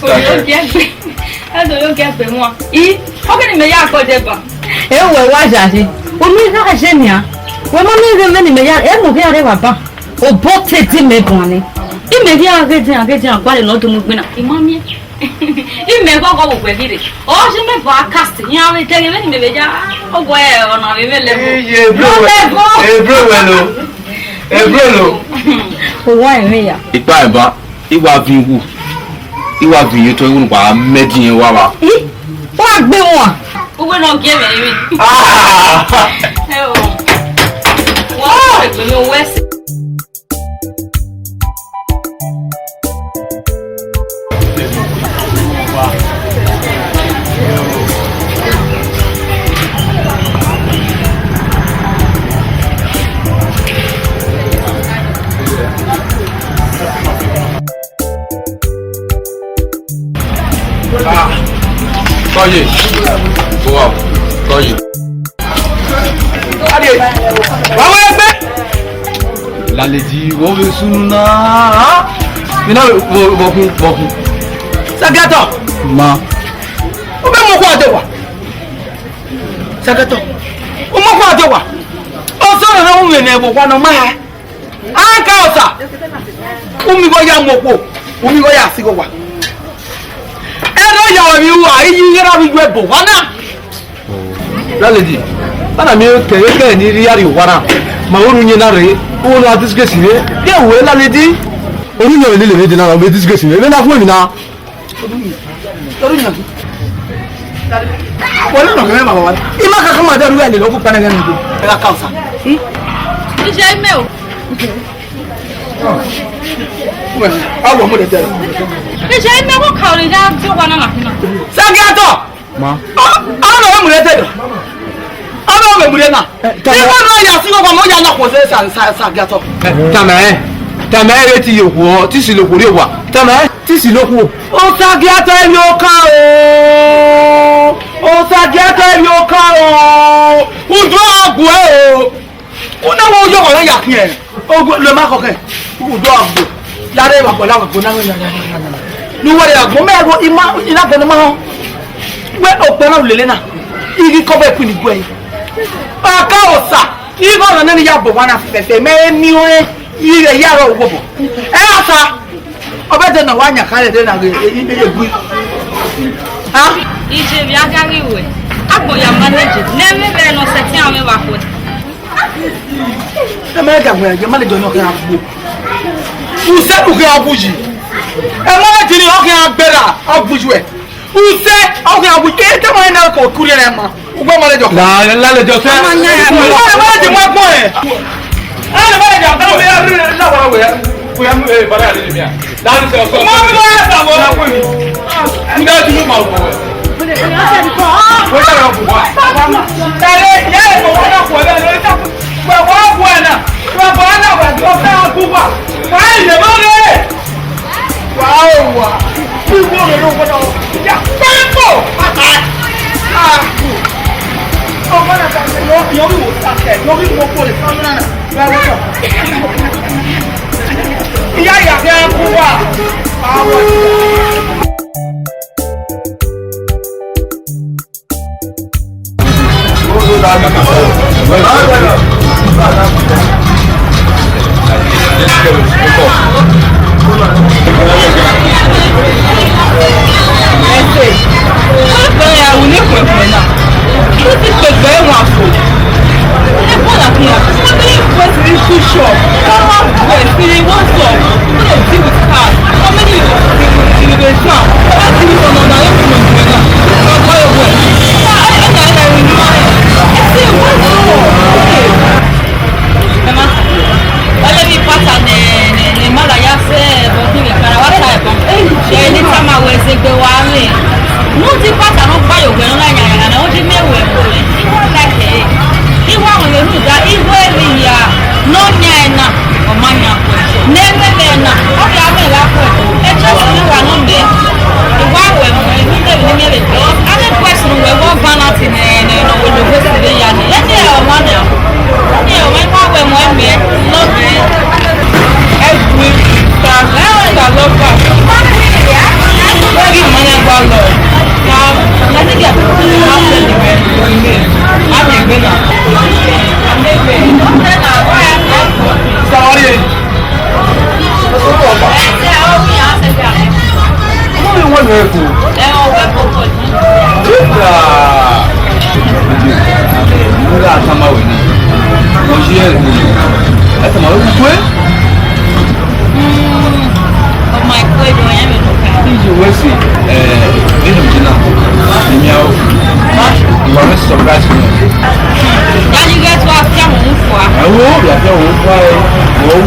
sister. Oyo gie gbe. Ẹdọ yo gie gbe wọn. I, ọghe ne imẹ ya kọ je ba. Ẹ wẹ wa yayi. Unu gha je nian. Wẹ ma miẹn vbe ne imẹ ya, ẹ mu ghi a rre wa ba. Obọ te di mẹ guan nẹ. Imẹ ghi a ghe dian, ghe dian, gualọ ne ọ do mu gbinna. I ma miẹn. Imẹ ghọghọ vbe uwẹ ghi rre. Ọ ye mẹ ba cast, iran vbe dẹghe vbene imẹ vbe ya, ọ wẹ ọna vbe mwẹ level. Iye, bro, no level. Eh, bro, well, oh. Eh, bro, no. Owa ẹmwẹ ya. Ikpa ẹba, I wa viọ uwu, I wa viọ iye otọ, I wa mẹ ẹdin wa vba. I, wa gbe wọn. Uwẹ ne ọ gie mwẹ emwi. Ah! Ẹ o. Wa gbe mi owẹ ẹse. Ah, Kọye. Wow, Kọye. Ade, wa wẹ ẹgbẹ. Laledi, wo vbe sunu na. Mina wo, wo, wo kun, wo kun. Sagato. Ma. O bẹ mọ ko ade wa. Sagato. O mọ ko ade wa. O sọ na u mwẹ ne vbe owa nọ ma. Anka Osa, u miẹn igho ya mu okhuo, u miẹn igho ya sẹ igho wa. Ẹdẹ ya vbe uwa, iyi ighẹ ra vbe iye ẹbọ wa na. Laledi, ana mi kẹghẹ kẹghẹ ne I rhie a rrie owa na, ma ru uyẹn na rre, u na disgrace mwẹ. Ghẹ wẹ Laledi, orhunmwu lele mwẹ dee na, ọ vbe disgrace mwẹ, vbene a khu emwi na. Wẹ ne ọ nọ kẹ mwẹ, baba wa. I ma kha khama da ru ẹre lele ọghe ukpẹnẹghẹ ne udu. Ẹ gha ka Osa. Iye imẹ o. Wẹ, a wọ mu dẹdẹ. Iye imẹ ko ka ore ya di owa na na fina. Sagiato. Ma. Ọ, ọ nọ mu dẹdẹ. Ọ nọ mu dẹdẹ na. Ẹ, tama. Ibo nọ ya si owa mo ya na ko se sa, sa, Sagiato. Ẹ, tama ẹ. Tama ẹ, ẹ ti ye okhuo, ti si lo okhuo rrie owa. Tama ẹ. Tisi lokhuo. Osagiato emwi oka o. Osagiato emwi oka o. Udu a gu ẹ o. Una wo yo ko ya khian. Ogu lo ma ko kẹ. Udu a gu. Lare wa ko la wa ko na na na. Lu wa ya gu me ro ima ina ko ma ho. Wẹ okpẹ na lele na. Igi ko be ku ni gu ẹ. Aka Osa. Igho na nene ya bọ wa na fẹfẹ. Mẹ eni ore. Ire ya ro wo bọ. Ẹ Osa. Ọ bẹ dẹ na wa yan khare dẹ na ghe egui. Ha? Ije vbe a gha ghi ruẹ, agbọn ya manage, ne ẹmwẹ vbe nọ sẹtin amwẹ vbe akhuẹ. Ẹ ma da wẹ, ẹ ma lẹ dọ nọ khian gbo. Usẹ du khian wu yi. Ẹ ma lẹ dini ọ khian gbera, ọ gbu yuẹ. Usẹ, ọ khian wu yi. Ẹ te ma na ko kuriẹ rẹ ma. Ugbẹn ma lẹ jọ. La, la lẹ jọ sẹ. Ugbẹn ma lẹ jọ, ma gbọn ẹ. Ẹ lẹ ma lẹ jọ, kẹlẹ wẹ ya rẹ, la wa wẹ. Wẹ ya mu, eh, bara ya lele mi a. La ni sẹ ọsọ. Ma mi ma ya sa wọ. N da ju ma wọ. Wẹ ya ra bu wa. Dale, ya ko wa na ko da le ta. Wẹ wa bu na. Wẹ wa na wa jọ ta ku wa. Wa ile ma le. Wa o wa. Iwo rẹ lọ gbọdọ. Ya pẹpọ. Ah. Ọmọ náà ta ṣe yọ, yọ wíwò ta kẹ, yọ wíwò kò lè sọ nínú náà. Báwo sọ? Ìyá ìyá fẹ́ kú wà. Báwo? Ẹsẹ, ọgbẹn ya wu ne khuẹkhuẹ na, u ti kpegbe ẹwaẹn fo. Ẹkpo na khian, u ti khuẹ siri school shop, ka wa I love her. Where you man go love? Now, I think I have to tell you, man. I'm a winner. Sorry. Ọmọ mi wọ́n lọ ẹ̀kọ́. Nígbà nígbà àtàmàwé ni wọ́n ṣe ẹ̀kọ́. Ẹ tàmàwé kúkú ẹ̀. Ọmọ ẹ̀kọ́ ìjọ yẹn mi kò kà. Níyì wẹ́sì ẹ̀ nínú ìjìnà èmi àwọn ìwà mi surprise mi. Daddy get wa fi àwọn òun fún wa. Ẹ wo ìyàtọ̀ òun fún ẹ wò ó.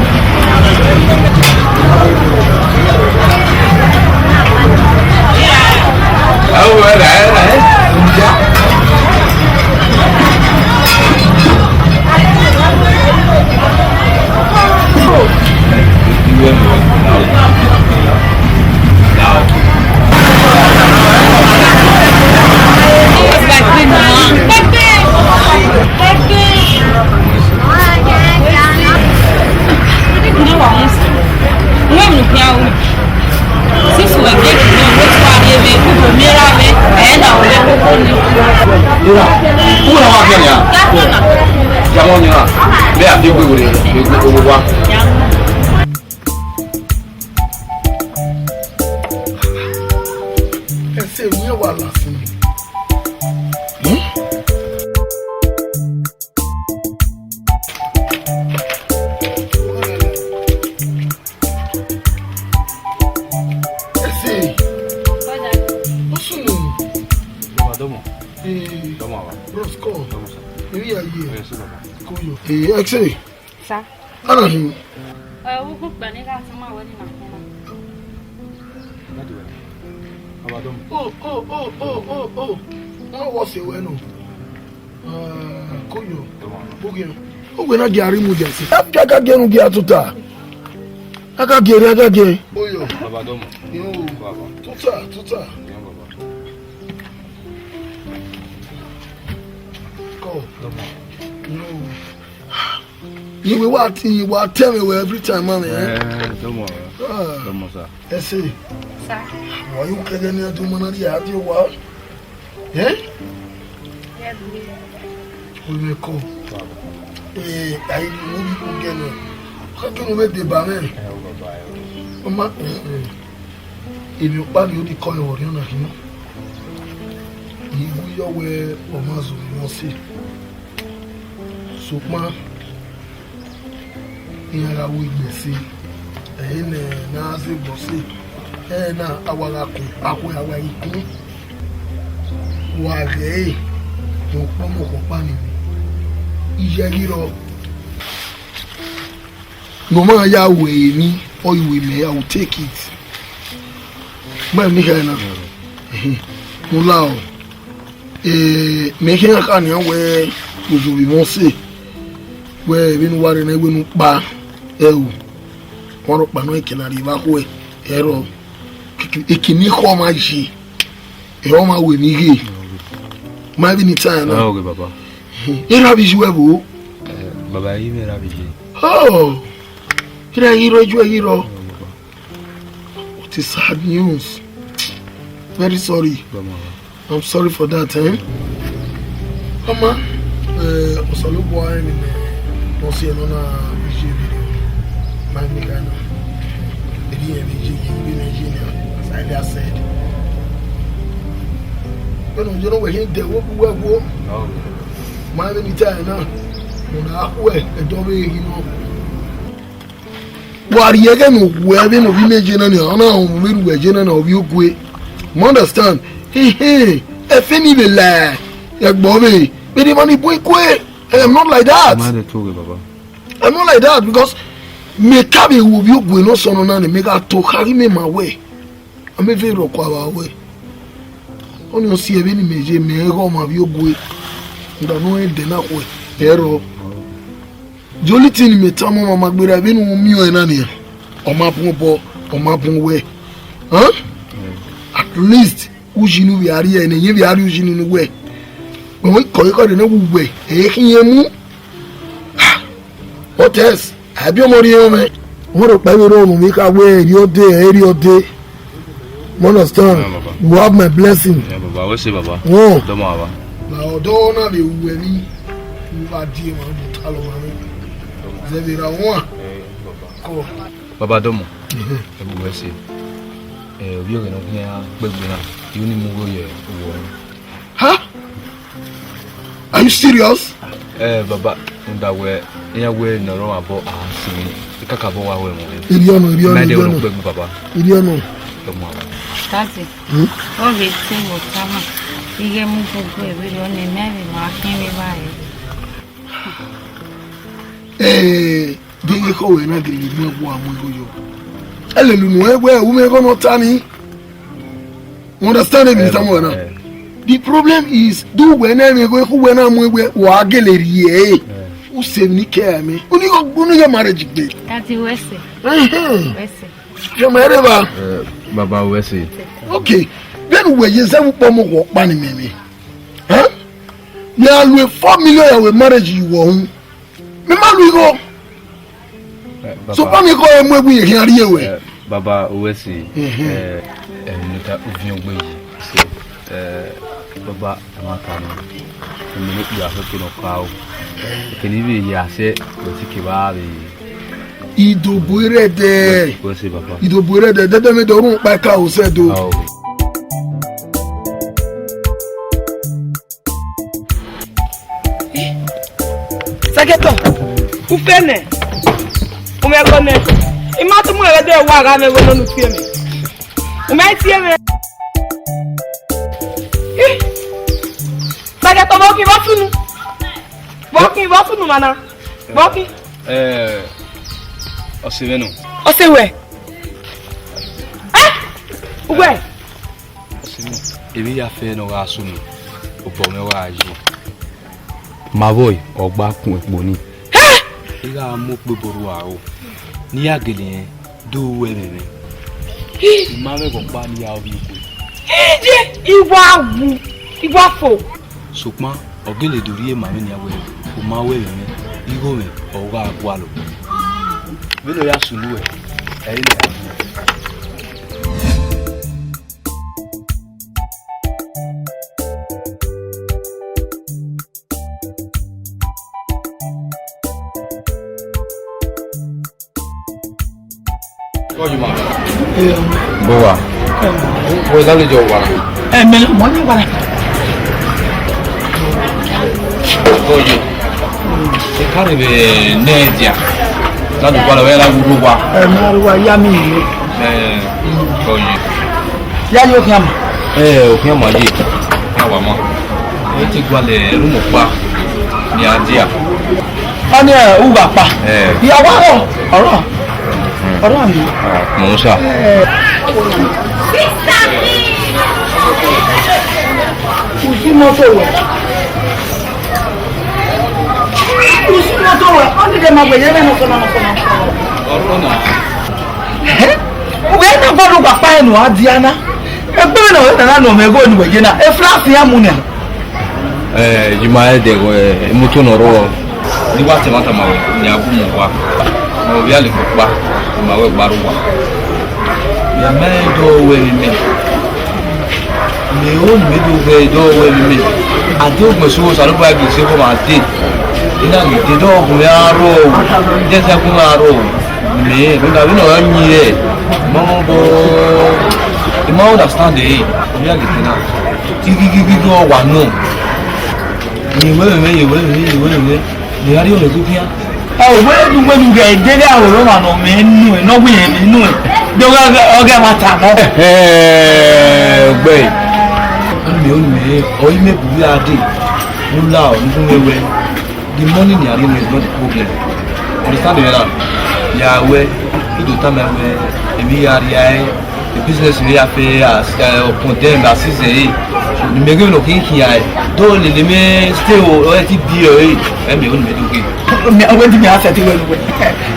Ẹ wo ẹ rà ẹ rà ẹ. Since we get to know what we are even, we go mirror me, and I will go home. Who na wa kenya? That's one. Jamon ya. Be a big we we we wa. Ẹsẹ̀ mi wà lásìkò. Ese. Osu no. Baba domo. Eh, Domo aba. Bros, come. Domo sa. Maybe I hear. Oya si baba. Come here. Eh, Ese. Sa. Ana ni. Eh, wo ku gba ni ka tuma wo ni na kena. Baba domo. Oh, oh, oh, oh, oh, oh. Wọ́n wọ́ sí wẹ́nu. Koyo, ogiẹn, uwẹ na gia rre imudia ẹse. Aka gia unu gia tuta. Aka gia rre, aka gia. Koyo. Baba domo. Yo. Baba. Tuta, tuta. Yo, baba. Ko. Domo. Yo. Iwe wa ti, wa tell me we every time, man, eh? Eh, domo. Ah. Domo, sir. Ese. Sir. Wa yo kẹgẹ ne a do ma na rhie a die owa. Eh? Yes, please. Wẹ mwẹ kọ. Eh, ai, mu bi ko gẹ nẹ. Ka ke mu vbe deba mwẹ. Ọ ma, eh, eh. Emwi ọkpa ni odi kọ yọ vbe ọna khin. I gu yọ wẹ ọ ma zẹ ovbi mwẹ ọse. Sokpan, iran gha ru egbe ẹse, ẹre ne a zẹ egbe ọse, ẹre na a wa gha kun, a khu a wa ghi kun. Wa ghẹ ẹre, ne ọ kpọmọ khọ ọkpa ni, iye ghi rrọọ. Ne ọ ma ya ru emwi, ọ ru emwi, I will take it. Gbe emwi khẹ na. Mu la o. Eh, mẹ khian kha nian wẹ, u zẹ ovbi mwẹ ọse, wẹ vbene u wa rre na, wẹ ne u kpa ẹro, ọrọkpa nọ, ekẹn na rhie vbe akhuẹ, ẹrọ, ekẹn ne ekhọe ma ye, ẹre ọ ma ru emwi ghe. Ma vbene I ta na. Ẹ, oge, baba. Erha vbe iye uẹ vbo? Eh, baba, I mwẹ erha vbe iye. Oh, erha ghi rrọọ, iye uẹ ghi rrọọ. What a sad news. Very sorry. Baba. I'm sorry for that, eh? Mama, eh, Osanobua, I mean, eh, don't see another video. My nigga, no. Edi ẹ vbe ye, ye, ye, ye, ye, as I earlier said. You know, you know where he did, what, where, what? Oh. My name is China. When I wear, I don't wear, you know. Wa rhie ẹghẹ ne uwẹ vbene ovbi mwẹ ye na nia, ọ na rhie uwẹ ye na nia, ovbi ogue. You understand? Ehe, ẹfe ni vbe la ẹgbọ vbe, vbene emwa ni bun ikue. I am not like that. Am I the two, baba? I'm not like that because mẹ ka vbe ru ovbi ogue ne ọ sẹ ọnọ na ni, mẹ gha to kha ghi mẹ ma wẹ. A mẹ vbe rhọkua vbe wẹ. Ọni ọ si ẹvbe ne imẹ ye, mẹ ghe ọmwa vbe ogue. Nda ne ọ rẹn ẹdẹ na khuẹ, ẹ rrọọ. The only thing mẹ tama ọmwa ma gberra vbene u miẹn ọnrẹn na nian, ọ ma bun obọ, ọ ma bun uwẹ. Huh? At least, uyi ne u vbe a rhie ẹre, ne ẹyẹn vbe a rhie uyi ne uwẹ. Wẹ kọ ekhọe rre ne uwẹ, ẹ i khian mu. What else? A biẹ ọmọ rhie ọmwẹ. Wọ́n rò pé mi rọrùn mi ka wẹ èrè ọdẹ, èrè ọdẹ. You understand? Yeah, Baba. You have my blessing. Yeah, Baba. Wẹ sẹ, Baba. Wọ́n. Dọmọ, Baba. Na ọdọ na vbe wu ẹmwẹ, u gha die emwa bu talọ ma mwẹ. Zẹvbe ra wọn. Kọ. Baba dọmọ. Ehe. Ẹ bu wẹ sẹ. Ẹ, ovbi ọghẹ ne ọ khian kpẹgbe na, I ni mu igho ye uwẹ. Ha? Are you serious? Eh, Baba, rhunmwuda wẹ, iran wẹ ne ọ rre ọmwa obọ, a si mwẹ, I ka ka bọ wa wẹ ẹmwẹ. Iriọnọ, iriọnọ, mẹ de iriọnọ. Kpẹgbe, Baba. Iriọnọ. Daddy, hmm? Ọ ghe te vbe otọ na, ighẹ mu gbogbo ẹvbo rriọ ne mẹ vbe ma khian vbe evbare. Eh, de ighẹ ekhọe ruẹ na gele mu ẹguae mu igho yọ. Ẹ lele unu ẹn wẹ, u mwẹ igho ne ọ ta nii. You understand me, Mister Moana? Eh. The problem is, do wẹ ne ẹmwẹ igho khu wẹ na mu wẹ, wa gele rhie ẹre. Eh. U sẹ emwi ne I kẹ ẹmwẹ. Unu igho, unu igho marriage gbe. Daddy, wẹ sẹ. Ehe. Wẹ sẹ. Ye ma rre evba. Eh, Baba, wẹ sẹ. Okay. Vbene uwẹ ye zẹ vbe ukpọmọ ọkpa ni mẹ mwẹ. Huh? Mẹ a lu four million ya wẹ marriage ye uwẹ uhunmwu. Mẹ ma lu igho. Eh, Baba. Sokpan mẹ igho ẹre mu egbe ye khian rrie wẹ. Eh, Baba, wẹ sẹ. Mhm. Eh, eh, ne ta uviọn gbe yi. So, eh, Baba, ma ta nọ. Mẹ ne okpia ho ke nọ ka o. Ke ni vbe ya sẹ, wẹ ti ke vba vbe. Idobo rẹ dẹ. Wẹ sẹ, Baba. Idobo rẹ dẹ, dẹdẹ mẹ dọ rhunmwuda ka o sẹ do. Ao. Saketọ, u fe nẹ, u mwẹ ẹghọ nẹ, I ma tu mu ẹghẹ dẹ wa gha mwẹ ẹghọ nọ ne u tie mwẹ. U ma tie mwẹ. Saketọ, vbọ khin vbọ sunu? Vbọ khin vbọ sunu ma na? Vbọ khin? Eh, ọ sẹ mwẹ nọ. Ọ sẹ wẹ? Eh? Uwẹ? Emwi ya fẹ ne ọ gha sunu, obọ mwẹ ọ gha yi. Ma vbọ ọgba kun ekpo nii. Hẹ! I gha mu okpebo rua aro, ne I ya gele rẹn do ru ẹmwẹ mwẹ. Hi! I ma mwẹ vbe ọkpa ne I ya ovbi ukhu. Hi je, I wa wu, I wa fo. Sokpan, ọ gele do rhie ma vbene I ya wẹẹ, u ma ru ẹmwẹ mwẹ, igho mwẹ ọ gha gualọ. Vbene ọ ya sunu ruẹ, ẹ i lẹ. Bowa. Wẹ lálejò wa. Ẹ, mẹ, mọ ni wa. Oye. Ẹ káre vbe nẹ dia. Ladu wa la, wẹ la wu wa. Ẹ, mẹ wa ya mi. Ẹ, oye. Ya yo khian ma. Ẹ, o khian ma ye. A wa ma. E te gualọ ẹre mu ọkpa ne a dia. Ọni, ẹ, u gha kpa. Ẹ. Ya wa rọ, ọrọ. Ọrọ ni. Ah, mo ń sà. Ẹ. Usi mọto wẹ. Usi mọto wẹ. Ọni de ma wẹ ye ne no kona, no kona. Ọrọ na. Ẹ? Uwẹ na gbọdọ gba kpa ẹnu a dia na. Egbe na wẹ na na nọ mẹ gho ni wẹ ye na. E fla fi amu nia. Eh, you might, eh, imoto nọ rọ. Ni wa te mata ma wẹ, ni a bu mu wa. Ma wẹ a le ko kpa, ma wẹ gba ru wa. Ya ma do wẹ ni mẹ. Me o me do wẹ do wẹ ni mẹ. A do gbẹ so sa lo ba gi se ko ma de. Ina gi de do gun ya ro. De sa gun ya ro. Me, me na, me na ya nyi re. Mo mo bo. I ma understand e. Mi a gi de na. Gigigigi do wa no. Ye wẹ, ye wẹ, ye wẹ, ye wẹ, ye wẹ. Ye gha rhie ọmọ ẹgbe khian. Ọ, wẹ du, wẹ du ghẹ dede aro rọ ma nọ mẹ nu ẹ, nọ wẹ mẹ nu ẹ. De ọghe, ọghe ma ta nọ. Ẹhẹn, ọgbẹe. Ọni mẹ, ọni mẹ, ọ i mẹ bu ya de. Ula, ọ, ngu mẹ wẹ. The money ni a rhie mwẹ is not the problem. Understand me now? Ya wẹ, I do tama wẹ, emwi ya rhia ẹ, the business mwẹ ya fẹ as, eh, upon them as season ẹ. So, ni mẹ ghe no khin khian ẹ. Do lele mẹ stay o, ọ ti bi ẹ, ẹ mẹ o ni mẹ do ghe. Mi, wẹ di mi a sẹ ti wẹ nu wẹ.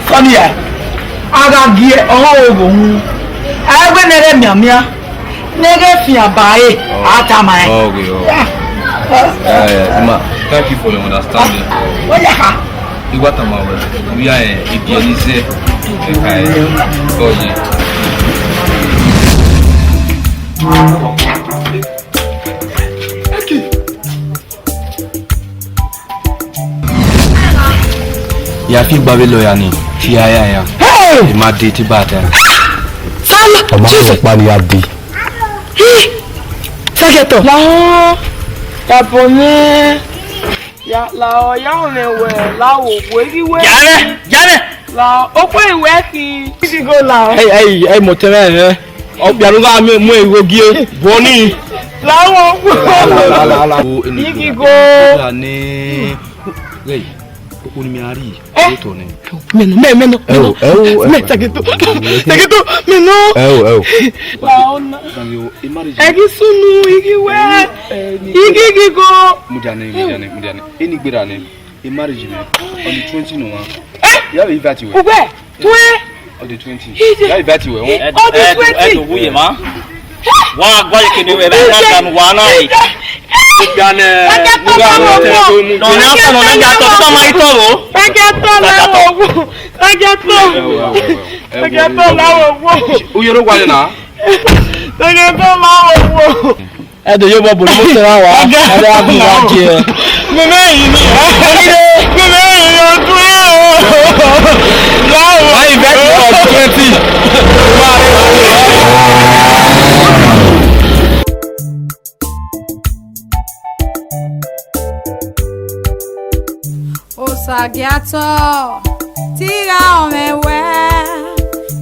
Funny ya. A gha gie ọhọ owo hu. A wẹ nẹ rẹ mianmian. Ne ghẹ fian ba ẹre, a tama ẹn. Okay, okay. Yeah. Eh, ma, thank you for your understanding. Oya ha. I wa tama wẹ, u ya rẹn ebiẹ ne I zẹ, ẹka ẹre, ọ ye. Ya fi gba vbe lawyer ni, fi aya ya. Hey! I ma dee te I ba ta. Sala, ọ ma Jesus! Sẹ ọkpa ne I ya dee. Hi! Sẹgẹtọ. Lahọ, ya bọ mwẹ. Ya, lahọ, ya rẹn wẹ, lahọ, wo ghi wẹ. Ya rẹ, ya rẹ. Lahọ, okpẹ wẹ khin. Igigo lahọ. Ẹi, ẹi, ẹi, mọ tẹmwẹ rẹ. Ọ kpia nu gha mu, mu igho gie, bọ ni. Lahọ. La, la, la, la. Igigo. Ni. Hey. Okponi mẹ a rri, eh? Otọ nẹ. Mẹ nọ, mẹ, mẹ nọ, mẹ nọ. Ẹ o, ẹ o, ẹ o. Mẹ, Sẹgẹtọ, Sẹgẹtọ, mẹ nọ. Ẹ o, ẹ o. Wa ọna. Ẹ ghi sunu, I ghi wẹ, I ghi ghi go. Mudia nẹ, mudia nẹ, mudia nẹ. Eni gberra nẹ, e marriage mẹ, on the twenty nọ wa. Eh? Ya vbe invite wẹ. Ugbẹ. Twenty. On the twenty. Ije. Ya invite wẹ, wọn. On the twenty. Ẹ, ẹ, ẹ, ẹ, wa gua ye kene wẹ, ẹ, na ganu wa na e. Gane. Wa ke tọ la wo wo. No, na so no, na to, to ma ito wo. Wa ke tọ la wo wo. Wa ke tọ. Wa ke tọ la wo wo. U yoro wa na. Wa ke tọ la wo wo. Ẹ do ye obọ bolo mo sẹ ra wa. Ọga. Ẹ do a gun wa jẹ. Mẹmẹ yi ni. Mẹmẹ yi ni ọdún yìí o. Láwo. Why you bet me for twenty? Osagiatọ, tigha ọmwẹ wẹ,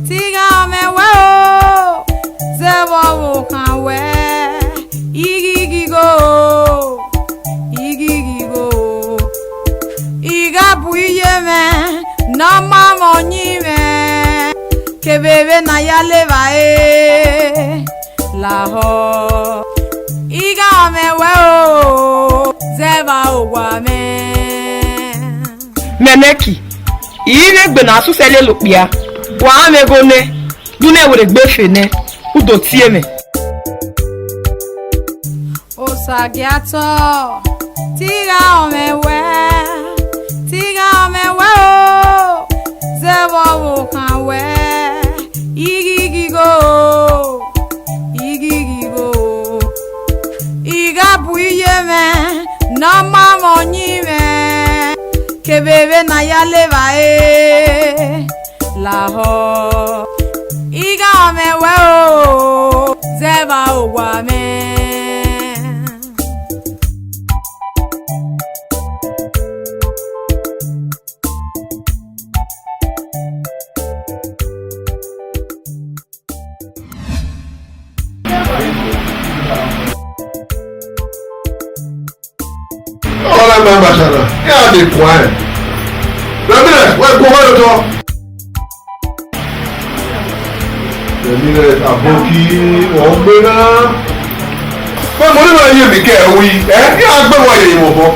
tigha ọmwẹ wẹ o, zẹ vbe ọvbokhan wẹ, ighighigo, ighighigo. I gha bu iye mwẹ ne ọ ma mwẹ ọyẹn mwẹ, kevbe vbene a ya levba ẹre. Lahọ, igha ọmwẹ wẹ o, zẹ vbe owa mwẹ. Mẹmẹki, I i mwẹ egbe ne a sẹ usẹ lele okpia, wa mwẹ igho nẹ, de u na werriegbe fe nẹ, u do tie mwẹ. Osagiatọ, tigha ọmwẹ wẹ, tigha ọmwẹ wẹ o, zẹ vbe ọvbokhan wẹ, ighighigo, ighighigo. I gha bu iye mwẹ ne ọ ma mwẹ ọyẹn mwẹ, kevbe vbene a ya levba ẹre. Lahọ, igha ọmwẹ wẹ o, zẹ vbe owa mwẹ. Ọla ma ma shana, ya de kuan. Ramirez, wẹ gu ọmọ otọ. Ramirez, aboki, ọ gbe na. Wẹ mo ni ma ye mi kẹ wi, ẹ, ya gbe wa ye mo bọ.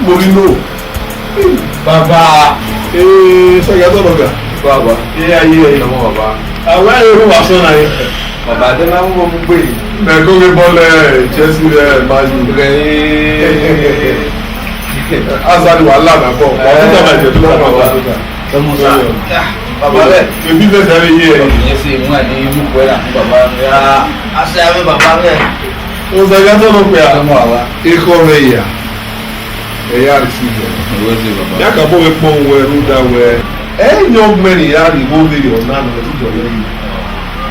Mo ni no. Baba. Ee, sẹgẹ tọ nọ ga. Baba. Ee, aye, aye. Ọmọ baba. Àwa èrò wà sọ na yẹ. Baba, de na mo mu gbe. Mẹ ko ge bọlẹ Chelsea rẹ Man U. Rẹ. Azali wàhálà na kọ. Wa ti ta ma jẹ tó baba. Ọmọ sa. Baba rẹ. Ebi fẹsẹ rẹ yẹ. Ọmọ yẹn sì mú àdé inú pẹ́ rà fún baba rẹ. A ṣe àmì baba rẹ. O sẹgẹ tọ nọ pẹ́ a. Ọmọ àwa. Ikọ rẹ yà. Ẹ ya receive ẹ. Uwẹ sẹ, baba. Ya ka bọ vbe kpọ wẹ rhunmwuda wẹ, ẹ, yọ mẹ ne ya rhie igho vberriọ na ne ọ ti dọlọ yi.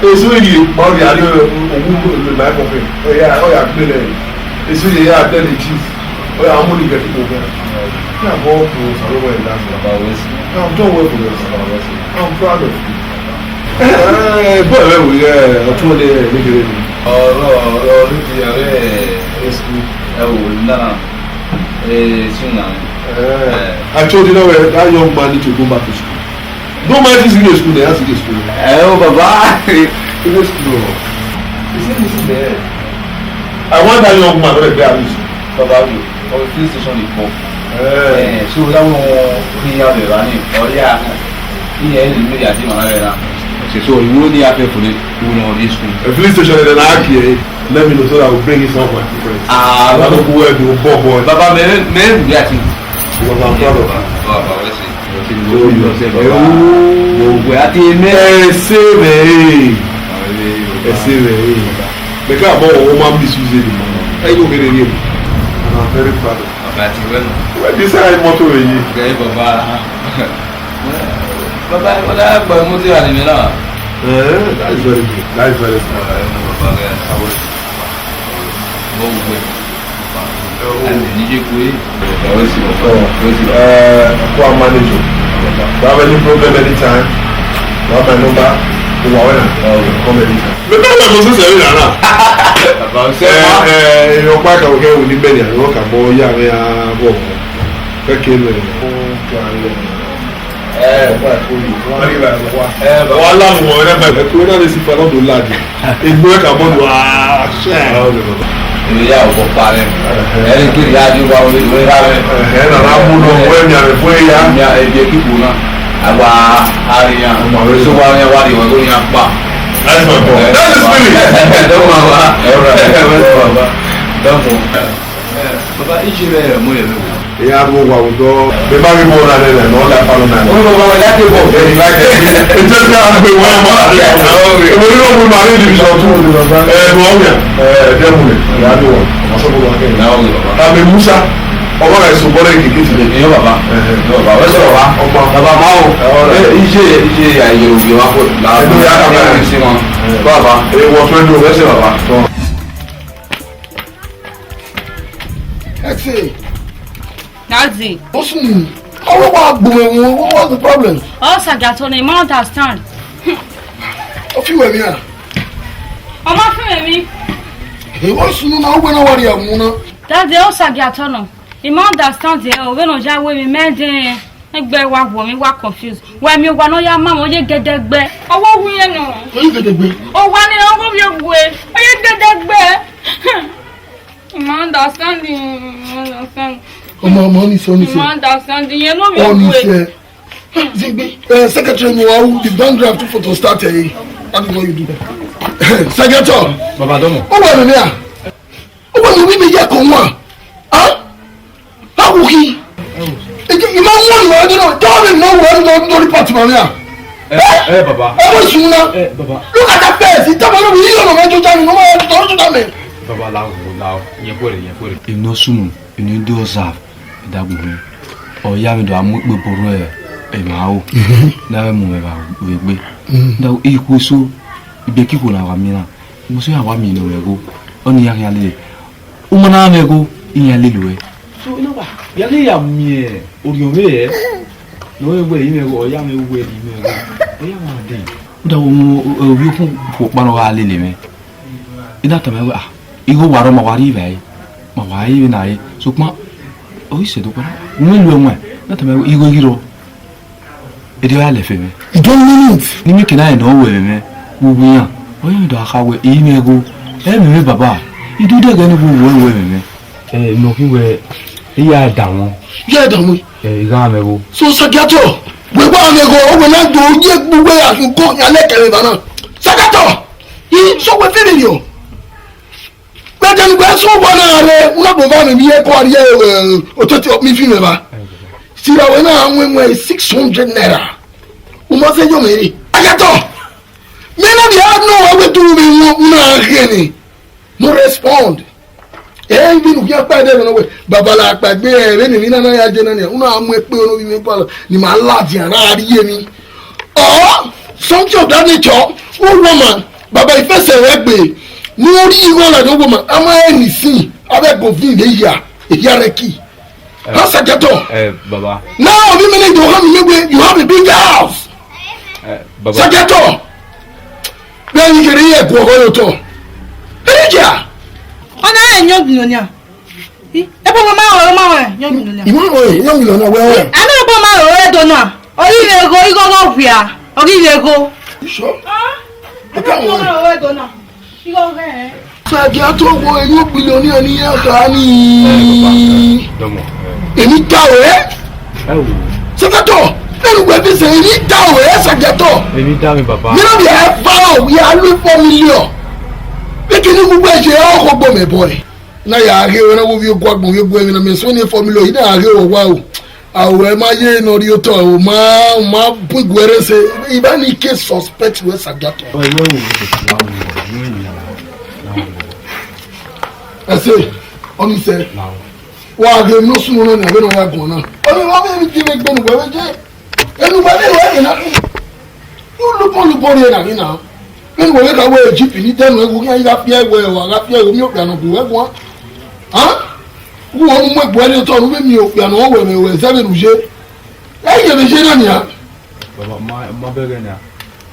Eso rhie kpa ọ rhie arrie owu ne ma kọ fẹ. Ọ ya, ọ ya gbe nẹ. Eso rhie ya dẹ ne chief. Ọ ya mu ni gẹti ko gẹ. Ya bọ ko sa lo wẹ da. Baba, uwẹ sẹ. I'm done well for you. Baba, uwẹ sẹ. I'm proud of you. Eh, bọ ẹ wẹ, eh, ọtun ne ne kere ni. Ọrọ, ọrọ, ọrọ ti ya vbe school. Ẹ wo, nana. Eh, soon now. Eh, I told you now, eh, that young man need to go back to school. Don't mind this in school, they have to school. Eh, oh, baba. In school. You see this in there? I want that young man to be at school. Baba, you, on the police station, they come. Eh. Eh, so that one, he have a running. Oh, yeah. He had a million, I think, on that. Okay, so you only have for the, you know, this school. A police station, then I, let me know so that I will bring you some of my friends. Ah, I don't know where to go, boy. Baba, man, man, yeah, I think. Because I'm proud of you. Baba, wẹ sẹ. Wẹ sẹ, baba. Ẹse mwẹ re. Ẹse mwẹ re. Mẹ ka bọ wẹ ma misuse the man. Ẹ yo ghere re. And I'm very proud of you. Baba, ti wẹ nọ. Wẹ di sa imoto rẹ yi. Gẹ baba. Baba, wẹ da gba imoto ya ni mẹ na. Eh, that is very good. That is very good. Baba, ẹ nọ baba gẹ. Bọ wẹ. Ẹni ni ye kue. Ẹ, kó a manage o. You have any problem anytime, you have my number. Kó wá wẹ na. Come anytime. Mẹ bẹ wẹ mo sẹsẹ rí rárá. Ẹ, ẹ, èèyàn pa kàwé kẹwò ní bẹ́ẹ̀ ni àwọn kà mọ́ yá rẹ̀ á bọ̀. Kẹ́kẹ́ mẹ́rin. Ẹ, ẹ, baba. Wàhálà ló wọ̀ ẹ́ bẹ́ẹ̀. Ẹ kúrò náà lè sí fọlọ́ tó láàdì. Egbò ẹ̀ kà bọ́ọ̀lù àṣẹ. Èmi yà ọ̀pọ̀ parẹ́. Ẹni kiri yà ju wa wọlé ìwé rà rẹ̀. Ẹ nana mú lọ wẹ́ mi àrẹ fún ẹ̀yà. Ẹ̀yà ẹ̀bí ẹ̀kíkù náà. Àwa àríyàn. Ọmọ rẹ̀. Èso wa yẹn wà ní ìwọ̀n tó yàn pa. That's my boy. That's the spirit. Ẹ dọ́gba wa. Ẹ dọ́gba wa. Baba, ije rẹ mọ yẹn mẹ wò. Eya do wa wudọ. Bẹ ba mi bọ na nẹ nẹ, nọ la pa nọ na. Ọmọ baba wa láti bọ. Ẹ like it. Ẹ jẹ́ ká gbé wọn ma. Ẹ wọ ní ọmọ ma ní division two. Ẹ wọ mi. Ẹ jẹ́ mu ni. Eya do wa. Ọmọ sọ bọ wa kẹ. Ẹ wọ mi baba. Tàbí Musa. Ọmọ rẹ sọ bọlẹ kìkì ti lẹ. Ẹ baba. Ẹ baba. Wẹ sọ baba. Ọmọ. Baba ma o. Ẹ ije ije ayé òbí wa kọ. La. Ẹ ló yà kàkà. Ẹ sí wọn. Baba. Ẹ wọ fẹ do. Wẹ sọ baba. Ẹ ti. Daddy. What's new? How we wa gbo me? What's the problem? Oh, Sagiato, I ma understand. Ofi wẹ mi a. Ọmọ fún mi. Hey, what's new now? Wẹ na worry am na. Daddy, oh, Sagiato, no. I ma understand here. Oh, we no ja we mi mẹ de. Egbe wa wo mi wa confuse. Wẹ mi wa no ya ma mo ye gẹdẹgbẹ. Ọwọ wu yẹn nọ. Oyi gẹdẹgbẹ. O wa ni ọwọ mi gwe. O ye gẹdẹgbẹ. I ma understand, I ma understand. Ọmọ, ọmọ, ni sẹ, ni sẹ. I ma understand, yẹn no mi. Ọ ni sẹ. Zigbe, eh, secretary mi wa wu, the background to photo start, eh. That is what you do. Secretary. Baba Domo. Ó wà nínú yà. Ó wà nínú mi yẹ kàn wá. Ah? Báwo kí? Ẹ jẹ́, ìmọ̀ wọn ni wọ́n dúró. Tọ́wọ́ mi náà wọ́n lọ lórí pàtì màmí à. Ẹ, ẹ, baba. Ẹ wọ́n sùn náà. Ẹ, baba. Look at that face. Ìjọba ló wù yí ọ̀nà mẹ́jọ jáde. Mo máa tọrọ tó dá mi. Baba, la wo, la wo. Yẹn kúrò, yẹn kúrò. Inú sùnmù, inú dé ọ̀sà, ìdàgbò mi. Ọ̀ya mi dọ̀ amú pé ború ẹ̀, ẹ̀ máa wò. Láwẹ̀ mú mi bá wẹ̀ gbé. Ndà ikú so, ìgbé kíkó na wà mí náà. Mo sọ yà wà mí nù ẹ̀gó. Ọ ni yà kí a lè. Uma na mwẹ ẹgho, iran lele uẹ. So, you know what? Ya ne ya miẹn orhiọn vbe ẹ, ne ọ wẹ ẹ i mwẹ ẹgho, ọ ya mwẹ uwẹ ne i mwẹ ẹgho. Ọ ya mwẹ dee. Uda wo mu ovbi okhuo khuo ọkpa ne ọ gha lele mwẹ. I na tama wẹ, ah, igho wa rrọọ, ma wa rri vbe ẹre, ma wa rri vbe na re. Sokpan, ọ ghi sẹ do kpa, u mwẹ lu ẹwaẹn, I na tama wẹ, igho ghi rrọọ. Ede ọ ya lẹ fe mwẹ. You don't mean it. Ne imẹ ke na rẹn ne ọ ru ẹmwẹ mwẹ, vbe uwu iran, ọ ya do a kha wẹ, I i mwẹ ẹgho, ẹ i mwẹ mwẹ baba, I do dẹghe ne vbe uwu ẹmwẹ mwẹ. Ẹ, nọ khin wẹ, I ya da wọn. Ya da wọn. Ẹ, I gha mwẹ ẹgho. So, Sagiato, wẹ wa mwẹ ẹgho, wẹ na do ye gbe uwẹ akhin ko yan lẹ kẹrẹ eva na. Sagiato, I so wẹ firi yo. Gbẹdẹnu gbẹ sọ wọ na rre, u na do va mwẹ mi ye ko a rrie, eh, otete mi fi mwẹ va. Sira wẹ na mu ẹmwẹ six hundred naira. U ma zẹ yọ mwẹ re. Sagiato. Mẹ na dia no wa wẹ tu mi wo u na ghe ni. No respond. Eh, ibi nu ya pa de no wẹ. Baba la pa gbe, eh, vbene emwi na na ya je na nia. U na mu ekpe ono vbe ime palọ. Ni ma ladian ra rrie emwi. Or something of that nature. U woman. Baba, ifẹsẹ rẹ gbe, ne u rhie igho ladian owoman, a ma rẹn ni sin, avbe ẹgbẹe ovin vbe hia, ehia rẹ ki. Eh, ha Sagiato. Eh, baba. Now, ovbi mẹ ne do ha mi ye wẹ, you have a big house. Eh, baba. Sagiato. Vbe I kere ye ẹguọghọ ye otọ. Erija. Ọ na rẹn yọn gbinọ nia. I, ebo ma ma rẹn, ma rẹn, yọn gbinọ nia. I ma rẹn, yọn gbinọ nia, wẹ rẹn. A na ebo ma rẹn, wẹ do na. Ọ ghi vbe gho, igho gho wia. Ọ ghi vbe gho. You sure? Ah, I can't wait. Igho ghe. Sagiato wo, you billionaire ni ya kha ni. Dọmọ. Èmi ta o, eh? Ẹ wo. Sagiato, ẹnu wẹ fi sẹ, èmi ta o, eh, Sagiato. Èmi dá mi, baba. Mi na bi ẹ fa o, we are only four million. Bí kìíní gbogbo ẹ ṣe, ẹ ọkọ gbọ mẹ bọ ẹ. Na ya ghe wẹ na wo vbe ogu agbọn, vbe ogu ẹmwẹ na mẹ sẹ ne four million, I na ghe wẹ wa o. Awẹ ma ye ne ọ rhie otọ, ọ ma, ọ ma bu iguẹ rre sẹ, I ma ni ke suspect wẹ Sagiator. Ẹse, ọni sẹ, wa ghe emwi ne ọ sunu na nia vbene ọ ya guan na. Ọni wa vbe emwi gie mwẹ egbe ne uwẹ vbe je, enu uwẹ vbe ruẹ vbe na. Lubọ lubọ rrie na ni na. Vbene uwẹ vbe kha wẹ Egypt ni dẹnu ẹwu, khian I gha fiẹ wẹ, wa gha fiẹ wẹ, miẹn okpia ne ọ bu wẹ guan. A? Uwẹ ọni mu egbe rhie otọ ne u vbe miẹn okpia ne ọ wẹ mwẹ wẹ zẹ vbene u ye. Ẹ yẹ vbe ye na nia. Baba, ma, ma bẹghe nia.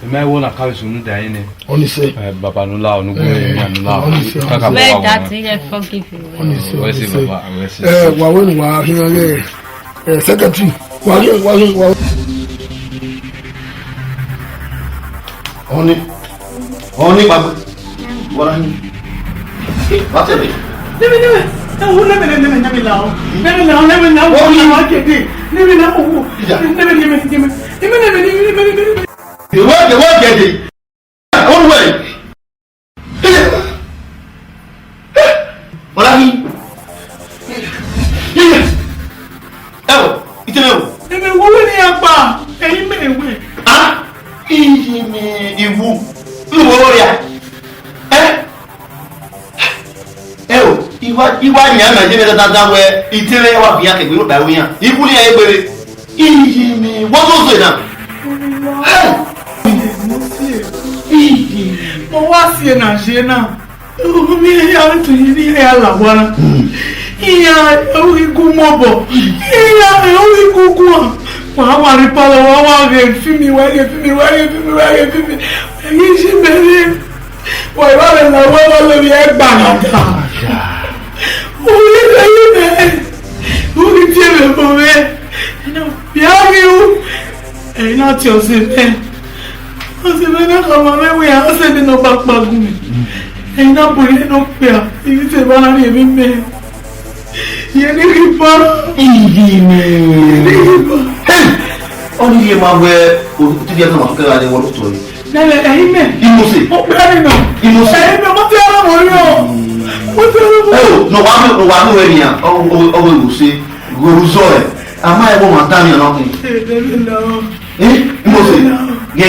Ẹ ma wo na ka vbe sunu da yin nẹ. Ọni sẹ. Eh, baba nu la, ọnu gu ẹ nia nu la. Ọni sẹ, ọni sẹ. Kaka baba. Let that thing forgive you. Ọni sẹ, ọni sẹ. Wẹ si baba, wẹ si. Eh, wa wẹ ni wa khian ye. Eh, secretary, wa ghe, wa ghe, wa ghe. Ọni, ọni, wa ghe. Wa ghe. Wa tẹle. Nẹmẹ, nẹmẹ, ẹ wo, nẹmẹ, nẹmẹ, nẹmẹ, nẹmẹ la o. Nẹmẹ la o, nẹmẹ la o, nẹmẹ la o, kede. Nẹmẹ la o. Nẹmẹ, nẹmẹ, nẹmẹ, nẹmẹ. Nẹmẹ, nẹmẹ, nẹmẹ, nẹmẹ, nẹmẹ. The way, the way, kede. Don't worry. Ọlá yìí. Ẹ o, ìtẹ̀lẹ̀ o. Èmi wo wẹ̀ ni a pa? Ẹ̀yin mẹ́rin wẹ̀. Ah, iye mi iwu. Iwu wo ya? Ẹ? Ẹ o, iwa, iwa ni a ma ye mẹ dandan wẹ, ìtẹ̀lẹ̀ wa fi ya kẹgbẹ́ yóò dá wẹ yan. Ikú ni a ye gbére. Iye mi, wọ́n tó sè náà. Ẹ! Mo wá sí ẹ náà ṣe náà. Omi ẹ̀yà tó yẹ ní ẹ̀yà làwárá. Ìyá ẹ̀hún ikú mọ̀ bọ̀. Ìyá ẹ̀hún ikú kú hàn. Wàá wà ní pálọ̀, wàá wà rẹ̀ fí mi, wàá rẹ̀ fí mi, wàá rẹ̀ fí mi, wàá rẹ̀ fí mi. Ẹ̀yin ṣì bẹ̀rẹ̀. Wàá wà rẹ̀ làwárá lórí ẹgbàá nàgà. Orí ẹ̀yìn bẹ̀rẹ̀. Orí tí ẹ bẹ̀ bọ̀ bẹ́ẹ̀. Bia ghi ru, ẹ̀yin na tie ọse mwẹ. Ọse mwẹ na khama mwẹ wẹ, ọse mwẹ ne ọ ba kpagun mwẹ. Ẹ̀yin na bu ẹre ne okpia, I ghi te evba na rhie emwi mẹ. Iye ne I ghi ba. Iye ne. Iye ne I ghi ba. Hey! Ọni rhie ma wẹ, o, o ti di ẹsẹ ma tọ kẹ gha rre wọ lotọ re. Nẹrẹ ẹ̀yin mẹ. Imose. Okpia ni nọ. Imose. Ẹ̀yin mẹ, mo ti ara mọ rí o. Mo ti ara mọ. Ẹ o, nọ wa, nọ wa, nọ wẹ nian, ọ, ọ, ọ wẹ Imose. Ghe ru zọ rẹ, a ma ẹvbo ma dan ni ọnọ khin. Eh, Imose, ghe,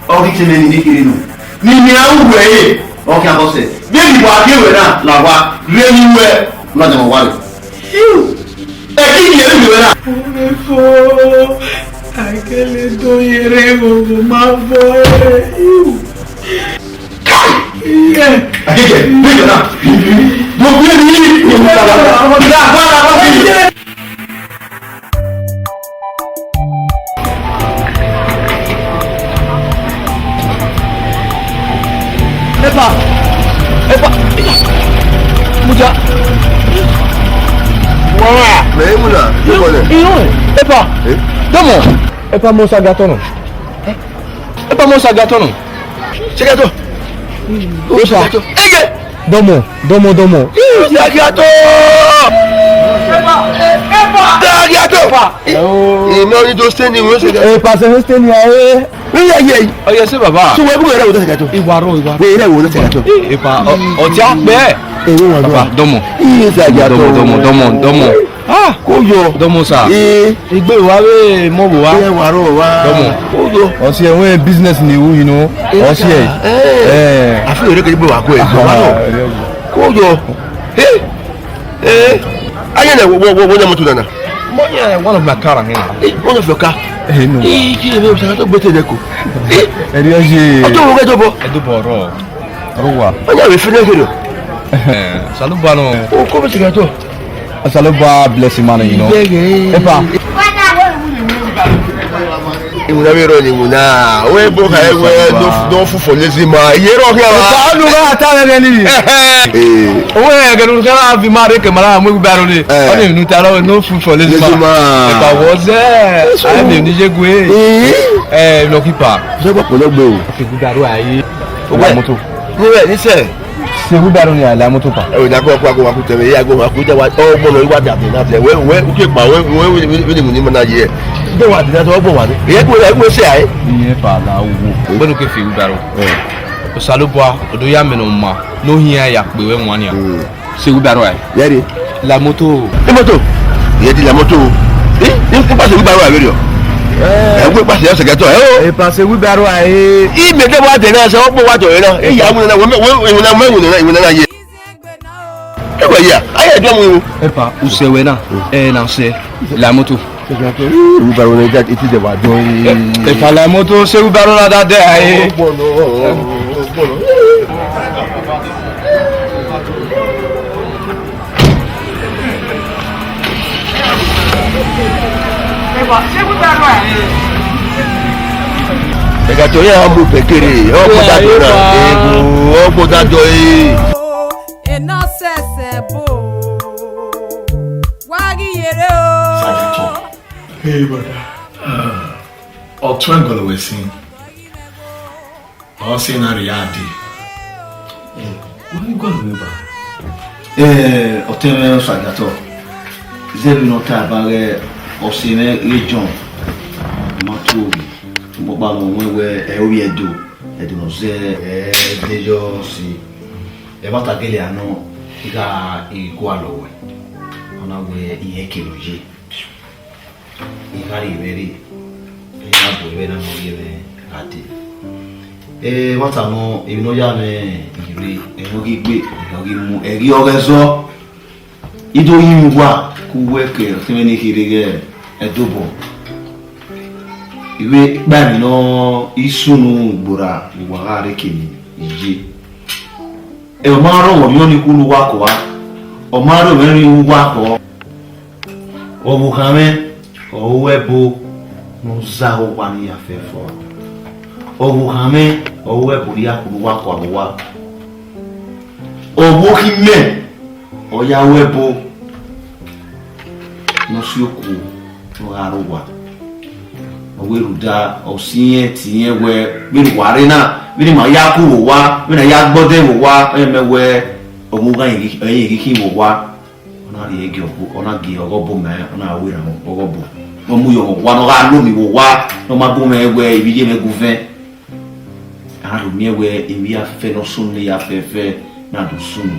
ọ ghi te mẹ ni ne kherhe nọ. Ne I miẹn uwẹ re, ọ khian bọ sẹ. Vbene wa gie wẹ na, la owa, rhie ne uwẹ, ladian vbe owa rre. Iu. Ẹ ghi gie vbene wẹ na. Ore fo, a kele do ye rre ghogho ma vọ ẹre. Iu. Kai! Iye. Akeke, bring it up. Mo gbé mi ní ìlú Ìjàmbá. Ìjàmbá, ìjàmbá, ìjàmbá. Epa, epa, Muja. Wọ́n wà. Mẹ emu na, yóò bọ̀ lẹ̀. Iyo, epa. Eh? Dọ́mọ̀. Epa mo sagatọ nọ. Epa mo sagatọ nọ. Sagatọ. Epa. Sagatọ. Ege. Dọmọ, dọmọ, dọmọ. Sagatọ. Epa, epa. Sagatọ. Ẹ o. Ẹ ma ni do steni wẹ sagatọ. Epa se steni a e. Wẹ ya ye. Ọyẹ sẹ baba. So wẹ bu rẹ wo sagatọ. Iwaro, iwaro. Wẹ rẹ wo sagatọ. Epa, ọ, ọtí a pẹ. Ẹ wo wa. Baba, dọmọ. Iye sagatọ. Dọmọ, dọmọ, dọmọ, dọmọ. Ah, kó yọ. Dọmọ sa. Ee. Igbe wa vbe mọ vbe wa. Ẹ wa rọ wa. Dọmọ. Kó yọ. Ọsi ẹwẹn business ni wu, you know. Ọsi ẹ. Eh. Eh. Afi ore ke gbe wa ko e. Wa rọ. Kó yọ. Eh. Eh. Aye na wo wo wo na moto nana. Mo ye one of my car here. Eh, one of your car. Eh, no. Eh, kí ni o sa tó gbé tẹ̀lé ko. Eh. Ẹ rí ọ ṣe. Ọjọ́ wo kẹ́ tó bọ̀? Ẹ tó bọ̀ rọ. Ọrọ wa. Onye wẹ fine kere. Salubua nọ. O ko be sigato. Salubua bless man, you know. Epa. Iwuna mi rọ ni iwuna. We bo ka ewe no no fu for lazy man. Ye ro kẹ wa. Epa, ọnu ga ta rẹ ni. Eh. Owe ẹgẹ nu kẹ wa vi ma re ke mara mu gbe aro ni. Eh. Ọni nu ta rọ no fu for lazy man. Lazy man. Epa wọ zẹ. Ai mi ni je gbe. Eh. Eh, no kipa. Ṣé kò pọ̀ lọ́gbẹ̀ẹ́ o? Fi gbe aro aye. Ogbẹ. Moto. Ni wẹ ni sẹ. Se wheelbarrow ni a la moto pa. Ẹ o na ko ko ko wa ku tẹ, ya ko wa ku tẹ wa. Ọ gbọnọ iwa da de na tẹ. Wẹ wẹ u ke pa wẹ wẹ wẹ ni mu ni ma na ye. De wa de na tọ gbọ wa ni. Ye ko ye ko se ai. Iye pa la wo. Gbẹnu ke fi wheelbarrow. Eh. Osalobua, odo ya mẹ nọ ma. No hian ya kpe wẹ wan nia. Mm. Se wheelbarrow ai. Ye re. La moto. Imoto. Ye di la moto. Ẹ, ẹ, ẹ pase wheelbarrow a vberriọ. Ẹ, ẹ wẹ pase ọsẹ kẹtọ, ẹ o. Ẹ pase wheelbarrow a, ẹ. Imẹ de wa dẹ na sẹ, ọ kpọ wa dọ na. Ẹ ya wẹ na, wẹ, wẹ, wẹ na, wẹ, wẹ na ye. Ẹ wẹ ya, a ya dọ mu. Ẹ pa, usẹ wẹ na, ẹ na sẹ, la moto. Wheelbarrow na, ẹ ti dẹ wa dọ. Ẹ pa la moto, sẹ wheelbarrow na da dẹ a, ẹ. Ẹga tọ ya mu pẹkẹre, ọgbọ da dọ na, ewu, ọgbọ da dọ e. Enọ sẹsẹ bo, wa ghi yere o. Hey, brother. Ọtuẹn gọlọ wẹ sin. Ọ sẹ na rhie a dee. Wẹ ghi gualọ mwẹ ba? Ẹ, ọtẹn mwẹ Ọsagiatọ, zẹ vbene ọ ta ba ghẹ ọse mwẹ ghe Jọn, ọ ma tuo ghi, sokpan ọkpa nọ wẹẹ wẹ ẹ i ovbi Ẹdo, Ẹdo ne ọ zẹ Ẹdeyọsi. Ẹmwata gele a nọ, I gha gualọ wẹ, ọ na wẹ irẹn kere oye. I gha rhie mwẹ rre, I gha bu ẹmwẹ na mu rhie mwẹ gha dee. Ẹmwata nọ, emwi ne ọ ya mwẹ, I rre, ẹmwẹ ọ ghi gbe, ẹmwẹ ọ ghi mu, ẹghi ọghe ẹzọ. I do rinmwian uwa ke uwẹ ke ọtẹn mwẹ ni kherhe ghẹ Ẹdobọ. I vbe kpa emwi nọ, I sunu gborra vbe uwa gha rre eke ni ye. Ẹ, ọ ma rrọọ, ọ rhiọn ni khulo uwa kua, ọ ma rre, ọ mwẹ rri uwa kọ. Ọvbokhan mwẹ, ọ ru ẹbo ne ọ zagha owa ni ya fẹfọ. Ọvbokhan mwẹ, ọ ru ẹbo ne ya khulo uwa kua vbe owa. Ọvbokhan mwẹ, ọ ya ru ẹbo ne ọ si okuo ne ọ gha rre owa. Ọ wẹ rhunmwuda, ọ siẹn, te irẹn wẹ, vbene uwa rre na, vbene ima ya ku vbe owa, vbene a ya gbe ọdẹ vbe owa, ọ rẹn mẹ wẹ, ọ mu gha rẹn ghi khin vbe owa. Ọ na rhie gie ọghe ọbo, ọ na gie ọghe ọbo mẹ, ọ na ru erha ọghe ọbo. Ne ọ mu yọ vbe owa, ne ọ gha lo emwi vbe owa, ne ọ ma gu mwẹ wẹ, ivbi iye mwẹ gu vẹn. A rho miẹn wẹ emwi ya fẹ ne ọ sunu, ne ya fẹfẹ, na do sunu.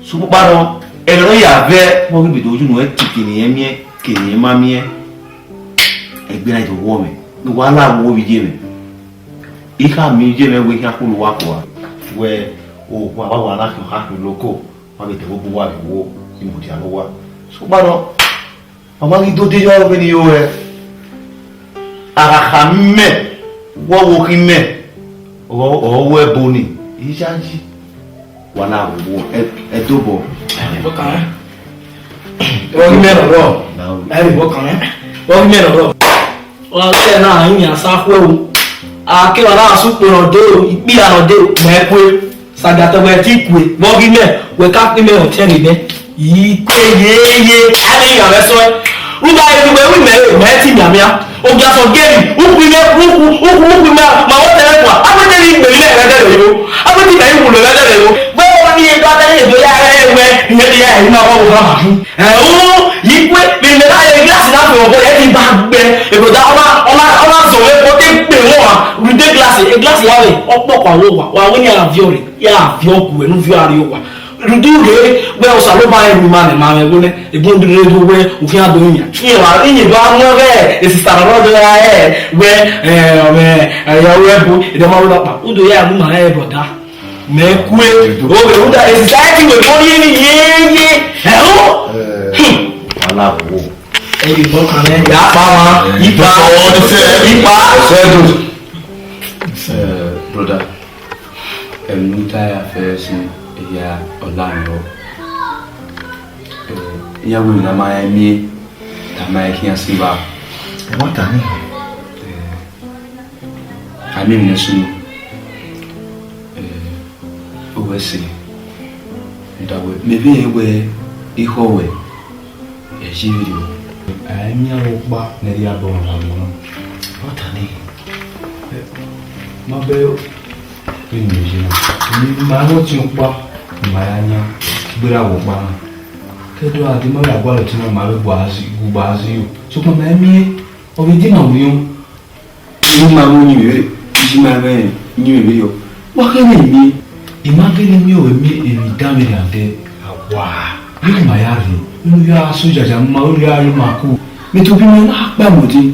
Sokpan ọkpa nọ, ẹghẹ ne ọ ya vẹ, vbe ọ ghi vbe do yu nuẹn, te kene irẹn miẹn, kene irẹn ma miẹn, egbe na do wọ mwẹ, ne uwa la vbe ovbi iye mwẹ. I kha miẹn iye mwẹ wẹ I khian khulo uwa kua, wẹ owa wa wa na khian kha khian loko, wa vbe dẹ vbe obọ uwa vbe wo, I mudia ne uwa. Sokpan nọ, ọ ma ghi do de yọ vbene I ru ẹe. Aghakha mẹ, wẹ ọvbokhan mẹ, ọ, ọ ru ẹbo ni, I yayi. Wa na vbe wo, ẹ, Ẹdobọ. Vbe ọghe imẹ nọ rrọọ. Ẹ, vbe ọghe imẹ nọ rrọọ. Wa sẹ na, a yan sa khuẹ o. A kevbe na sẹ ukpo ne ọ dee o, ikpia ne ọ dee o, mẹ kue. Sagiatọ wẹ te I kue, vbe ọghe imẹ, wẹ ka kpe imẹ ọtẹn ne nẹ. Ikpe yeye, a i mwẹ iran vbe ẹsọe. Rhunmwuda, erha ne uwẹ ru mẹ re, mẹ i te mianmian. Ogiasọn geri, ukhu imẹ, ukhu, ukhu, ukhu imẹ, ma wẹ tẹrẹ kua, a wẹ te I gbe imẹ vbe ẹdẹrẹ yo. A wẹ te I gbe iwulo vbe ẹdẹrẹ yo. Wẹ ọmwa ni ye do, a ta ye do ya rẹ wẹ, imẹ te ya ẹre ima vbe ọvbokhan ma khin. Ẹ, u, ikpe, vbe imẹ na ye glass na fẹ obọ, ẹ te I ba gbẹ. Ebo da, ọ na, ọ na, ọ na zọ mwẹ, ọ te gbe mwẹ ọmwa, rhunmwuda glass, glass ya vbe, ọ kpọkua vbe owa, wa wẹ ne a viọ rre, ya viọ gu ẹre, ne u viọ a rrie owa. Rhunmwuda u rre, wẹ Osanobua rẹn ru ima ne ma mwẹ ẹvbo nẹ, egbọn u rre do wẹ u khian do yan. Iran wa, iran do a mu ẹghẹ, e sista na rrọọ do ra rẹ, wẹ, ẹ, ọmwẹ, ẹ, ya wẹ ẹbu, ẹdẹ ma wẹ ọkpa, u do ya mu ima rẹ, brother. Mẹ kue, o vbe rhunmwuda, e sista ẹtin wẹ kọ rhie ni ye, ye, ẹ o. Hmm. Wala wo. Ẹ, vbe ọghe imẹ, ya kpa mwa, ipa, ipa. Ẹ, brother. Ẹmwata ya fẹ sin eya ọla nọ. Ẹ, iran wẹ ne a ma rẹn miẹn, te a ma rẹn khian sin evba. Ẹmwata ni. Ẹ, a miẹn emwi ne ọ sunu. Ẹ, owẹ sẹ, rhunmwuda wẹ, mẹ vbe rẹn wẹ ekhọe ruẹ, ẹ i ye vberriọ. A i miẹn avbe ọkpa ne ẹ rhie abọ rran vbe nọ. Ẹmwata ni. Ẹ, ma bẹghe. Vbene imẹ ye na, emwi ne ima rẹn ọtiọnmwẹ ọkpa ne ima ya yan gberra vbe ọkpa na. Ke ẹdẹ ọ gha dee, ma vbe ya gualọ ẹtin na, ma vbe gu aro azi, gu aro azi yo. Sokpan ma i miẹn, ọ vbe dee ima orhiọn. Emwi ne ima mwẹ uyinmwẹ vbe, iye ima mwẹ uyinmwẹ vberriọ. Wa kherhe miẹn. I ma gele miẹn ọvbehe miẹn emwi danmwehọ rhunmwuda. Awa, vbene ima ya rre, unu ya so yayamu ma, unu ya ru ima ku. Vbe tobọ imẹ na kpa mẹ odin,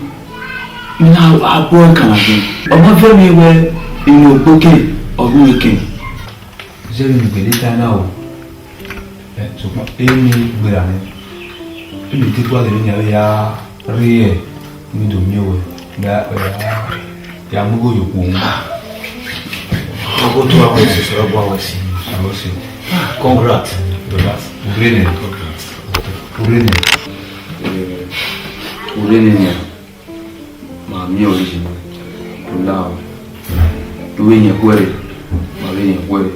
imẹ na a bọ ẹkan na gbẹn. Ọ ma vẹ miẹn wẹẹ, emwi ne ogboke ọ ru ẹkẹn. Zẹ vbene u gele tae na o. Ẹ, sokpan emwi gberra nẹ. Emwi te gua lele nia vbe ya rrie, ne I do miẹn wẹ, ya, ya, ya mu igho ye okhuo. Ọgọ to wa wẹ si, sọrọ gua wẹ si. Sọrọ si. Congrats. Congrats. Urre nẹ. Congrats. Urre nẹ. Eh, urre nẹ nia. Ma miẹn ọre yi nẹ. Ola o. Vbe iyẹn khuẹrre, ma vbe iyẹn khuẹrre.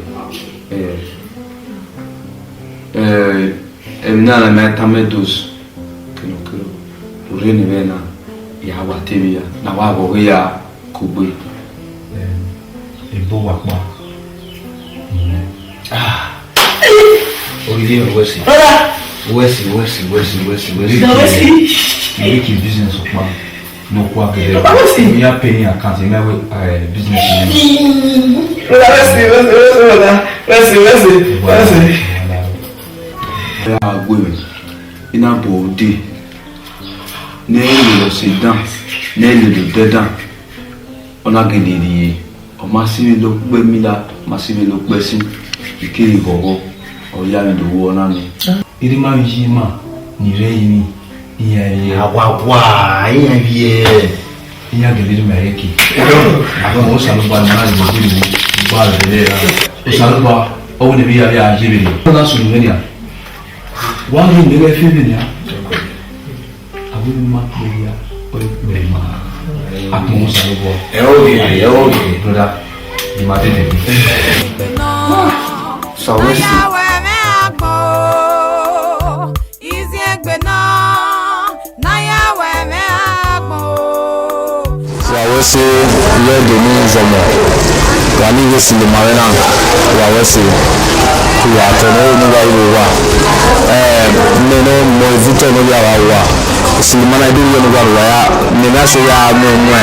Eh, eh, emwi na ne ma tama dos. Kene kene. Urre ne vbe na, ya wa te vbe ya. Na wa vbe ọghe ya kugbe. Eh, ebo wa kpa. Ah. Oye, wẹ si. Brother. Wẹ si, wẹ si, wẹ si, wẹ si, wẹ si. Brother, wẹ si. You make your business ọkpa. No kwa gele. Brother, wẹ si. We are paying account. You know, eh, business. Brother, wẹ si, wẹ si, wẹ si, brother. Wẹ si, wẹ si, wẹ si. Ẹ a gbe mwẹ. Ina bọ ode. Ne lele ọse dan. Ne lele odẹ dan. Ọ na gele rhie, ọ ma si vbe lo kpẹ mila, ọ ma si vbe lo kpẹ sin, I keghi ghọghọ, ọ ya vbe do ru ọna nẹ. Erha ima vbe iye ima ni rre ẹrinmwi, iran rhie. Awawa, iran rhie. Iran gele rhie ma rhie ke. Agbọn Osanobua ne ọ na rhie vbe ugbo, ugbo aro vbe rre ra. Osanobua, ọ wẹ ne emwi hia vbe a ye vberriọ. Ọ na sunu mwẹ nian. Wa ghi ne ghẹ fi vbe nian. Avbe ma kpe ya, ọ kpe ma. Akpọnmwẹ Osanobua. Ẹ o ghe, ẹ o ghe. Brother, the man dey there. Sawesi. Wa wẹ se, iye Ẹdo ne zọmọ, wa ni ghe sinimare na, wa wẹ se, ku wa tọ ne ne wa ru wa. Eh, mẹ ne mọ Victor ne ya wa wa. Sinimare na do ye ne wa ru wa ya, mẹ na so ya mẹ wẹ.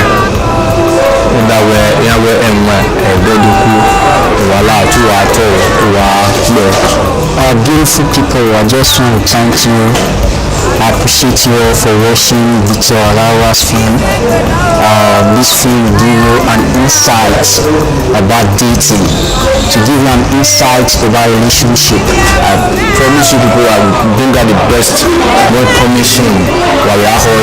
Nda wẹ, ya wẹ ẹwẹ, ẹgbẹ do ku, wa la tu wa tọ, wa kpẹ. Our beautiful people, I just want to thank you. I appreciate you all for watching Victor Alawa's film. Uh, this film will give you an insight about dating, to give you an insight about relationship. I promise you people, I will bring out the best, more promising, while we are all